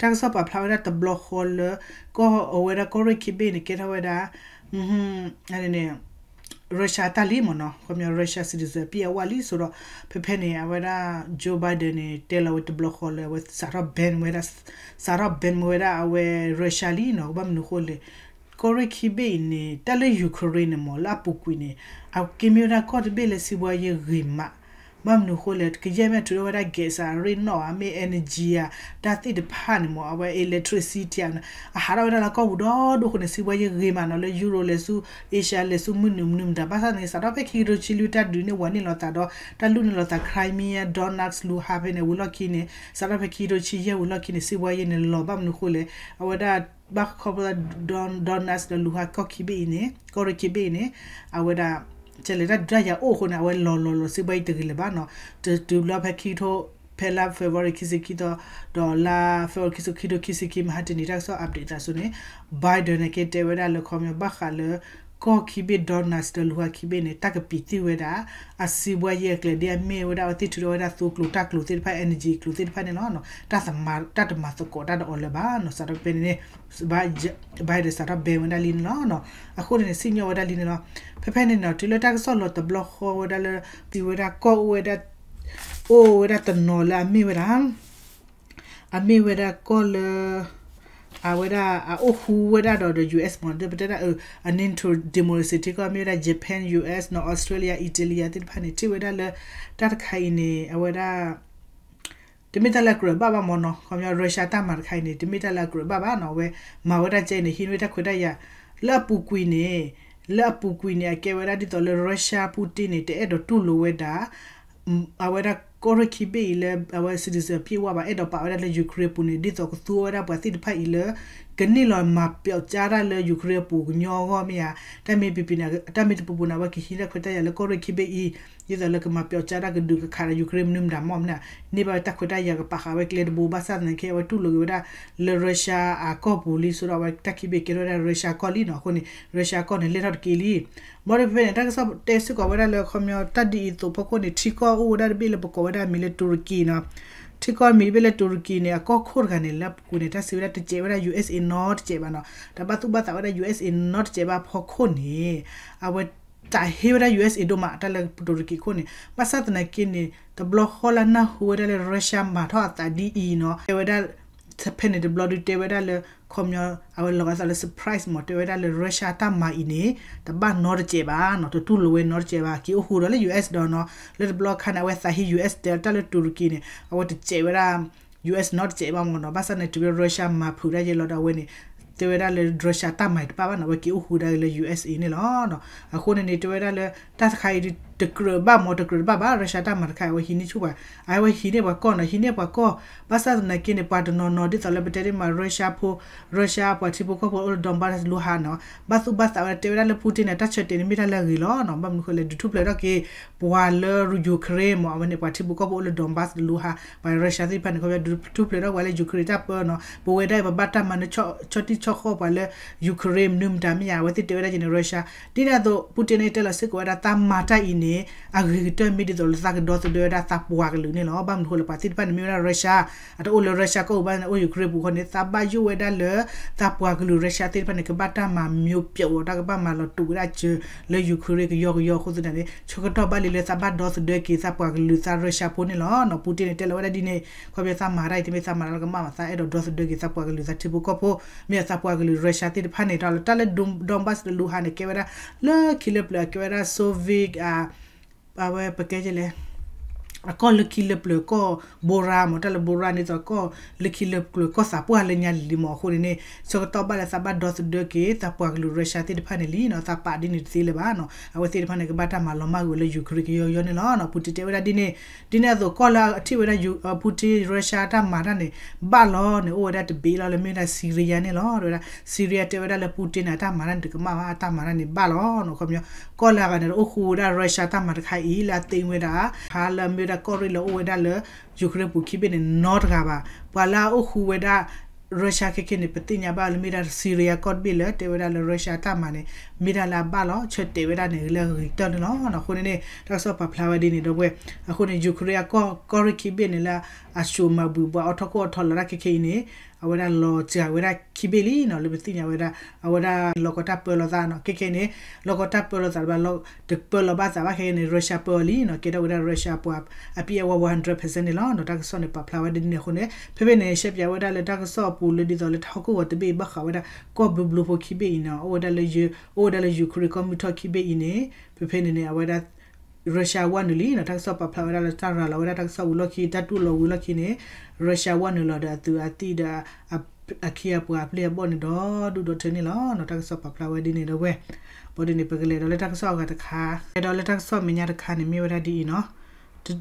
တၢ်ကစီၣ်ပာ်ဖျါဝဲဒၣ်တဘျီဃီလၢ ကီၢ်အဝဲဒၣ်ကီၢ်ရ့ၣ်ခံဘ့ၣ်န့ၣ် ကဲထီၣ်ဝဲဒၣ် န့ၣ် Russia တၢ်လံမ့ၢ်နီၤ, ခီပညီ Russia citizen ပံအဝၣ်လံဆိဒီး ဖဲဖဲန့ၣ် အဝဲဒၣ် Joe Biden န့ၣ် တဲလီၤဝဲတဘျီဃီလၢ အဝဲစးထီၣ် ban ဝဲဒၣ်, စးထီၣ် ban ဝဲဒၣ်အဝဲ Russia လံနီၤ, ဘၣ်မနုၤဃိလဲၣ် ကီၢ်ရ့ၣ်ခံဘ့ၣ်အံၤန့ၣ် တၢ်လၢ Ukraine န့ၣ်မ့ၢ် လၢအပူၤကွံာ်န့ၣ် အက့မ့ၢ်ဝဲဒၣ်ကီၢ်တဘ့ၣ်လၢစံးဘှါယဲၢ်ဂ့ၤမး, ဘၣ်မနုၤဃိလဲၣ် ကယဲၢ်မ့ၢ်ထုးထီၣ်ဝဲဒၣ် gas အရ့ၣ်နီၣ်ဧါ, မ့ၢ် energy ဧါ, တၢ်သ့ၣ်တဖၣ်န့ၣ်မ့ၢ် အဝဲ electricity ဧါ, အဟးထီၣ်ဝဲဒၣ်လၢကီၢ်ပူၤဒီဒိအဃိန့ၣ် စံးဘှါယဲၢ်ဂ့ၤမးနီၤ, လၢ Europe လဲၤဆူ Asia လဲၤဆူမုၢ်နုာ်မနုၤမတၤ, ဘၣ်ဆၣ်န့ၣ် စးထီၣ်ဖဲခံကထိခံဆံလွံၢ် တၢ်ဒုးန့ၢ်ဝၤန့ၢ်လိာ်သးဒီး တၢ်လူၢ်န့ၢ်လိာ်သး Crimea, Donetsk, Luhansk ဖဲန့ၣ် ဝံၤလီၢ်ခံန့ၣ် စးထီၣ်ဖဲခံကထိခံဆံယဲၢ်ဝံၤလီၢ်ခံန့ၣ် စံးဘှါယဲၢ်န့ၣ်လီၤ, ဘၣ်မနုၤဃိလဲၣ် အဝဲဒၣ် ဘၣ်ခီဖျိ Donetsk ဒီး Luhansk ကီၢ်ခံဘ့ၣ်အံၤန့ၣ် ကီၢ်ရ့ၣ်ခံဘ့ၣ်အံၤန့ၣ် အဝဲဒၣ် ကလဲၤတၢ်ဒုးတၢ်ယၤအိၣ်အဃိန့ၣ် အဝဲလီၤလီၤလီၤ စံးဘှါယဲၢ်တဂ့ၤလၢၤဘၣ်နီၤ, တတုၤလီၤဖဲခံကထိ ဖဲလါ February ခံဆံခံသီ ဒီးလါ February ခံဆံခံ ခံဆံခံ မဟါတနံၤ တၢ်ကစီၣ် update သးစိန့ၣ် Biden န့ၣ် ကတဲဝဲဒၣ်လၢခီပညီဘၣ်ဃးလၢ ကီၢ်ခံဘ့ၣ် Donetsk ဒီး Luhansk ခံဘ့ၣ်န့ၣ် တၢ်ကပံာ်သံဝဲဒၣ် အစံးဘှါယဲၢ်အကျဲ ဒ်အမ့ၢ်ဝဲဒၣ်အဝဲသ့ၣ်ထုးထီၣ်ဝဲဒၣ်သိကျိၤတၢ်ကျိၤသ့ၣ်တဖၣ် energy ကျိၤသ့ၣ်တဖၣ်န့ၣ်လီၤ. တၢ်တမၤသကိးတၢ်ဒီးအီၤလၢၤဘၣ်နီၤ, စးထီၣ်ဖဲန့ၣ်န့ၣ် Biden စးထီၣ် ban ဝဲဒၣ်လံန့ၣ်လီၤ. အဃိန့ၣ်န့ၣ် စံၣ်ညီၣ်ဝဲဒၣ်လံန့ၣ်လီၤ. ဖဲဖဲန့ၣ်နီၤ တုၤလၢတၢ်ကစီၣ်လီၤတဘျီဃီဝဲဒၣ်လၢ ပံၤဝဲဒၣ်ကီၢ်အိၣ်ဝဲဒၣ် အိၣ်ဝဲဒၣ်တနီၤလၢအမ့ၢ်ဝဲဒၣ် အမ့ၢ်ဝဲဒၣ်ကီၢ်လၢ အဝဲဒၣ်အအိၣ်ဃူဝဲဒၣ်ဒီး US မ့ၢ် ပတဲဒၣ် အ NATO democracy ထံကီၢ် မ့ၢ်ဝဲဒၣ် Japan, US နီၤ Australia, Italy သ့ၣ်တဖၣ်န့ၣ် ထံၣ်ဝဲဒၣ်လၢ တၢ်တခါအံၤန့ၣ် အဝဲဒၣ် တမ့ၢ်တၢ်လၢအကြၢးဘၣ်ဘၣ်မ့ၢ်နီၤ, ခီပညီ Russia တၢ်မၤတခါအံၤန့ၣ် တမ့ၢ်တၢ်လၢအကြၢးဘၣ်ဘၣ်နီၤ, အဝဲမၤဝဲဒၣ်ကဲအံၤန့ၣ် ဟံးန့ၢ်တၢ်ခွဲးတၢ်ယာ် လၢအပူၤကွံာ်န့ၣ် လၢအပူၤကွံာ်န့ၣ် အကဲဝဲဒၣ်ဒ်သိးလၢ Russia Putin န့ၣ် တအဲၣ်ဒိးတူၢ်လိာ်ဝဲဒၣ် အဝဲဒၣ် ကီၢ်ရ့ၣ်ခံဘ့ၣ်အံၤလၢ အဝဲ citizen အပြည့်အဝ ဘၣ် အဲၣ်ဒိးပာ်ဝဲဒၣ်လၢ Ukraine အပူၤန့ၣ် ဒ်သိးကသူဝဲဒၣ်ပှၤသ့ၣ်တဖၣ်အံၤလၢ ကန့ၢ်လီၤမၤပျီကၠါတၢ်လၢ Ukraine အပူၤကညီအဂီၢ်မ့ၢ်ဧါ, တၢ်မ့ၢ်ပပူၤန့ၣ် တၢ်မ့ၢ်တပူၤပူၤန့ၣ် အဝဲကဟံးတၢ်ခွဲးတၢ်ယာ်လၢကီၢ်ရ့ၣ်ခံဘ့ၣ်အံၤ ဒ်သိးလၢကမၤပျီကၠါတၢ်ကဒုးကခးဒီး Ukraine မနုၤမတၤမ့ၢ်မနုၤ, န့ၢ်ဘၣ်ဝဲတၢ်ခွဲးတၢ်ယာ်ကပာ်ဃာ်ဝဲကျဲတဘိ ဘၣ်ဆၣ်သနာ်က့ အဝဲတူၢ်လိာ်က့ၤဝဲဒၣ်လၢ Russia အကီၢ်ပူၤလံ ဆိဒီးအဝဲတၢ်ခံဘ့ၣ်ကဲထီၣ်ဝဲဒၣ် Russia ကီၢ်လံနီၤ, အဃိန့ၣ် Russia ကီၢ်န့ၣ် လဲၢ်ထီၣ်တက့ၢ်လံ. ဘၣ်ဒီးဖဲဖဲန့ၣ် တၢ်ကစီၣ်တဲစ့ၢ်ကီးဝဲဒၣ်လၢ ခီပညီ တၢ်ဒ်အံၤအသိးဖီခိၣ်န့ၣ် ထံကီၢ်အိၣ်ဝဲဒၣ်တဘ့ၣ်လၢပကိးဝဲဒၣ်မံၤလၢ တူရကံနီၤ, ထံကီၢ်မံၤတဘ့ၣ်လၢတူရကံန့ၣ် အကီၢ်ခိၣ်တဂၤန့ၣ် လၢပူၤန့ၣ် တၢ်စံးဝဲဒၣ်တစဲးဝဲဒၣ် USA နီတစဲးဘၣ်နီၤ, တၢ်ဘၣ်သူၣ်ဘၣ်သးဝဲဒၣ် USA နီတစဲးဘၣ်ဖီခိၣ်န့ၣ် အဝဲတၢ်ဟ့ဝဲဒၣ် USA ဒိၣ်မး တၢ်လၢတူရကံခိၣ်န့ၣ်, ဘၣ်ဆၣ်သနာ်က့န့ၣ် တဘျီဃီလၢနၢ်ဟူဝဲဒၣ်လၢ Russia မၤထီၣ်အသးဒ်အံၤနီၤ, တဲဝဲဒၣ် ဖဲန့ၣ်တဘျီဒုးတဲဝဲဒၣ်လၢ ခီပညီ အဝဲလီၤဂာ်သးလၢ surprise မ့ၢ် တဲဝဲဒၣ်လၢ Russia တၢ်မၤအံၤန့ၣ် တဘၣ်နီတစဲးဘၣ်နီၤ, တတူၢ်လိာ်ဝဲနီတစဲးဘၣ်, က့ၤအိၣ်ဃူဒီးလၢ US ဒီးနီၤ, လၢတဘျီခါန့ၣ် အဝဲသးဟ့ US တဲတၢ်လၢတူရကံန့ၣ် အဝဲတစဲးဝဲဒၣ် US နီတစဲးဘၣ်မ့ၢ်နီၤ, ဘၣ်ဆၣ်န့ၣ်တုၤလၢ Russia မၤဖုးတၢ်ယဲလီၤဒီးအဝဲန့ၣ် တဲဝဲဒၣ်လၢ Russia တၢ်မၤအံၤတဘၣ်ဘၣ်နီၤ, အဝဲက့ၤအိၣ်ဃူဒါက့ၤလၢ USA န့ၣ်လီၤ. အဃိန့ၣ်န့ၣ် တဲဝဲဒၣ်လၢ တၢ်တခါအံၤဒုး တကြၢးဘၣ်မ့ၢ် တကြၢးတဘၣ်ဘၣ် Russia တၢ်မၤတခါအံၤ အဝဲဟံးန့ၢ်ဆူၣ်ပှၤ, အဝဲဟံးန့ၢ်ပှၤကီၢ်နီၤ, ဟံးန့ၢ်ပှၤကီၢ်, ဘၣ်ဆၣ်သနာ်က့န့ၣ် ပှၤတနီၤနီၤ ဒ်သိးလၢပတဲဒ်မး Russia ဖိ Russia ပှၤထံဖိကီၢ်ဖိအိၣ်လၢ Donbas တလူဟါနီၤ, ဘၣ်သူၣ်ဘၣ်သးဝဲဒၣ် တဲဝဲဒၣ်လၢ Putin န့ၣ် တၢ်ဆၢတဲာ်န့ၣ်မ့ၢ်တၢ်လၢအဂ့ၤလီၤနီၤ, ဘၣ်မနုၤဃိလဲၣ် ဒုးထူၣ်ဖျဲးထီၣ်က့ၤ ပှၤလၢ Ukraine မ့ၢ် အဝဲန့ၣ် ပှၤထံဖိကီၢ်ဖိအိၣ်လၢ Donbas တလူဟါ, ပှၤ Russia သ့ၣ်တဖၣ်န့ၣ် ခီဖျိဒုးထူၣ်ဖျဲးထီၣ်ပှၤလၢ Ukraine တၢ်ပၢနီၤ, ပဝဲဒၣ်အံၤ ပဘၣ်တၢ်မၤနၢၤဆီၣ်တံၢ်ဆီၣ်ဃီပှၤလၢ Ukraine မနုၤမတၤမ့ၢ်ဧါ, အဝဲသ့ၣ်တဲဝဲဒၣ်က့ၤန့ၣ် Russia ဒ်န့ၣ်အသိး Putin န့ၣ် တဲလီၤစ့ၢ်ကီးဝဲဒၣ် သးမၤတၢ်အံၤန့ၣ် အဂ့ၤကတၢၢ်မ့ၢ်ဒ်သိးလၢသးကဒီသဒၢဝဲဒၣ်သးပှၤကလုာ်န့ၣ်လီၤ. ဘၣ်မနုၤဃိလဲၣ် ပှၤသ့ၣ်တဖၣ်န့ၣ်မ့ၢ်ဝဲဒၣ် Russia အတအိၣ်လၢ Russia ကီၢ်ပူၤဘၣ်န့ၣ် အိၣ် Ukraine ပူၤဃီန့ၣ် သးဘၣ်ယိၣ်ဝဲဒၣ်လၢ သးပှၤကလုာ် Russia သ့ၣ်တဖၣ်န့ၣ် ကဘၣ်တၢ်မၤမၠိပျိးအီၤ တၢ်ကဘၣ်မၤလီၤတူာ်ဝဲဒၣ်စၢၤလၢ Ukraine ကယီကယီအဃိသတးန့ၣ် ဆၢကတီၢ်ဘၣ်လံလၢသးဘၣ်ဒီသဒၢက့ၤသးပှၤကလုာ်သး Russia ဖိန့ၣ်လီၤ. Putin န့ၣ် တဲလီၤဝဲဒၣ်ဒ်န့ၣ် ခီဖျိသးမၤတၢ်အံၤ တမ့ၢ်သးမၤတၢ်လၢကမၣ်ဘၣ် သးအဲၣ်ဒိးဒီသဒၢက့ၤသးပှၤကလုာ်သးထံဖိကီၢ်ဖိ မ့ၢ်သးပှၤကလုာ် Russia သ့ၣ်တဖၣ်န့ၣ် ဒီးလၢတၢ်လၢ Donbas တလူဟါန့ၣ် ကဲဝဲဒၣ် လၢခံလၢပျၢၤ အကဲဝဲဒၣ် Soviet အဝဲပကဲလဲၣ် အကီၢ်လၢခံလၢပျၢၤ ကီၢ် Belarus မ့ၢ် တၢ်လၢ Belarus န့ၣ်သိးကီၢ်လၢခံလၢပျၢၤ ကီၢ်သးပှၢ်လၢညါလံၤလံၤမ့ၢ် အဃိန့ၣ်န့ၣ် ဆၢကတီၢ်ဘၣ်လၢသးဘၣ်ဒီသဒၢက့ၤသးပှၤကလုာ် Russia သ့ၣ်တဖၣ်န့ၣ်လံနီၤ သးပာ်ဒ်န့ၣ်တသ့လၢၤဘၣ်နီၤ အဝဲသ့ၣ်တဖၣ်န့ၣ် ကဘၣ်တၢ်မၤလီၤမၢ်ကွံာ်ဝဲလၢ Ukraine ကယီယီန့ၣ်လီၤ. Putin တဲဝဲဒၣ်ဒ်န့ၣ် ဒ်န့ၣ်အသိး ကီၢ်လၢအထံၣ်ဝဲဒၣ် Putin Russia တၢ်မၤတၢ်န့ၣ် ဘၣ်လီၤန့ၣ် အိၣ်ဝဲဒၣ်တဘ့ၣ်လီၤ လၢမ့ၢ်ဝဲဒၣ် Syria န့ၣ်လီၤ. တဲဝဲဒၣ် Syria တဲဝဲဒၣ်လၢ Putin န့ၣ် အတၢ်မၤတၢ်န့ၣ် တကမၣ်ဘၣ် အတၢ်မၤတၢ်န့ၣ်ဘၣ်လီၤ. ခီပညီ ကီၢ်လၢအဂၤန့ၣ် အိၣ်ဃူဝဲဒၣ် Russia တၢ်မၤတခါအံၤ လၢအသ့ဝဲဒၣ် ဟါလၢမ့ၢ်ဝဲဒၣ်ကီၢ်ရ့ၣ်လၢအိၣ်ဝဲဒၣ်လၢ Ukraine ပူၤခံဘ့ၣ်န့ၣ် နီတဂၤဘၣ်. ပှၤလၢအအိၣ်ဃူဝဲဒၣ် Russia ခဲခဲန့ၣ် ပသ့ၣ်ညါဘၣ်လၢမ့ၢ်ဒၣ် Syria ကီၢ်တဘ့ၣ်လၢ တဲဝဲဒၣ်လၢ Russia တၢ်မၤန့ၣ် မ့ၢ်ဒၣ်လၢအဘၣ်လီၤ ဆၢတဲာ်ဝဲဒၣ်န့ၣ် လၢအဂ့ၤကတၢၢ်န့ၣ်လီၤ. အဃိန့ၣ်န့ၣ် တၢ်ကစီၣ်ပာ်ဖျါဝဲဒ်န့ၣ်ဒီးဝဲ အဃိန့ၣ် Ukraine အကီၢ် ကီၢ်ရ့ၣ်ခံဘ့ၣ်န့ၣ်လၢ အစိာ်မၤဘှံးပှၤအိးထီၣ်ခိၣ်အိးထီၣ်လီၤတၢ်ခဲခဲအံၤန့ၣ် အဝဲဒၣ်လီၤစှၤဝဲဒၣ်ခံဘ့ၣ်လံနီၤ လၢပသ့ၣ်ညါဝဲဒၣ် အဝဲဒၣ်လီၢ်ကီၢ်တၢ်ပၢလီၤသးနီၤ ခဲခဲအံၤန့ၣ် လီၢ်ကီၢ်တၢ်ပၢလီၤသးတဘၣ် တပၢလီၤဘၣ်သးဘၣ်ခဲခဲအံၤန့ၣ် Russia ပၢအီၤလံနီၤ ကဲထီၣ်ဝဲဒၣ် Russia ပှၤအပံၣ်အဝဲ one hundred percent န့ၣ်လီၤ. တၢ်ကစီၣ်န့ၣ် ပာ်ဖျါဝဲဒ်န့ၣ်အဃိန့ၣ် ဖဲဖဲန့ၣ် ရှဲပၠးဝဲဒၣ်လၢတၢ်ကစီၣ်အပူၤလၢဒ်သိးလၢတၢ်ဟီၣ်ခိၣ်ဂီၤတဘ့ၣ်အံၤ ဘၣ်ဃးဝဲဒၣ် ကီၢ်ဘျူးဘျူးဖိခံဘ့ၣ်အံၤနီၤ အိၣ်ဝဲဒၣ်လၢ အိၣ်ဝဲဒၣ်လၢ Ukraine ကီၢ်မုၢ်ထီၣ်ခံဘ့ၣ်အံၤန့ၣ် ဖဲဖဲန့ၣ်န့ၣ် အဝဲဒၣ် Russia ဝဲနုာ်လံနီၤ တၢ်ကစီၣ်ပာ်ဖျါဝဲဒၣ်လၢတၢ်ရၤလီၤဝဲဒၣ်တၢ်ကစီၣ်ဝံၤလီၢ်ခံ တၢ်တူၢ်လိာ်ဝံၤလီၢ်ခံန့ၣ် Russia ဝဲနုာ်လီၤဒီးအသုးအသံၣ်ဒီး အခံအပှၤအပျဲၢ်အဘီၣ်န့ၣ်ဒီးဒူၣ်ဒီးထၢန့ၣ်လီၤ. တၢ်ကစီၣ်ပာ်ဖျါဝဲဒ်န့ၣ်ဒီးဝဲ ဘၣ်ဒ်န့ၣ် ပကလဲၤဒီးလၢတၢ်ကစီၣ်အဂၤတခါ လဲၤဒီးလၢတၢ်ကစီၣ်မဲာ်ညါတခါန့ၣ် မ့ၢ်ဝဲဒၣ်ဒ်အံၤနီၤ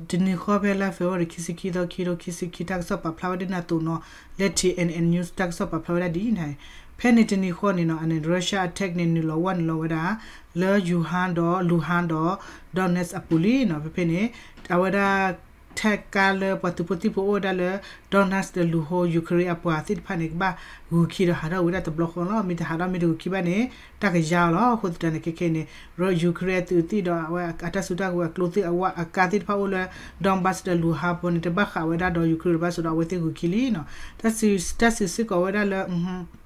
တနံၤဃီဖဲလါ February ခံဆံခံသီ ခံကထိခံဆံခံ တၢ်ကစီၣ်ပာ်ဖျါဝဲဒ်န့ၣ်အသိးနီၤ လၢ T N N News တၢ်ကစီၣ်ပာ်ဖျါဝဲဒၣ်ဒ်အံၤန့ၣ် ဖဲန့ၣ်တနံၤဃီန့ၣ်နီၤ အန့ၣ် Russia attack န့ၣ် နုာ်လီၤဝဲနုာ်လီၤဝဲဒၣ် လၢ Luhansk ဒီး Luhansk ဒီး Donetsk အပူၤလံနီၤ ဖဲဖဲန့ၣ် အဝဲဒၣ် ထဲကါလၢပှၤသုးဖိသံၣ်ဖိအိၣ်ဝဲဒၣ်လၢ Donetsk ဒီး Luhansk Ukraine အပှၤသ့ၣ်တဖၣ်န့ၣ် ကဘၣ်ဂုၤခံဒီးဟးထီၣ်ဝဲဒၣ်တဘျီဃီလီၤ. မ့ၢ်တဟးထီၣ်မ့ၢ်တဂုၤခံဘၣ်န့ၣ် တၢ်ကယါအီၤလီၤ. အဃိသတးန့ၣ် ခဲခဲန့ၣ် Ukraine အသုးသံၣ်ဒီးအဝဲအတၢ်စုတၢ်ကဝဲၤအကျိသ့ၣ်အဝဲအကါသ့ၣ်တဖၣ်အိၣ်လၢ Donbas ဒီး Luhansk ပူၤန့ၣ် တဘၣ်ဃးဝဲဒၣ်ဒီး Ukraine တဘၣ်ဆိးဒီးအဝဲသ့ၣ်ဂုၤခံလံနီၤ. တၢ်စံးစ့ၢ်ကီးဝဲဒၣ်လၢ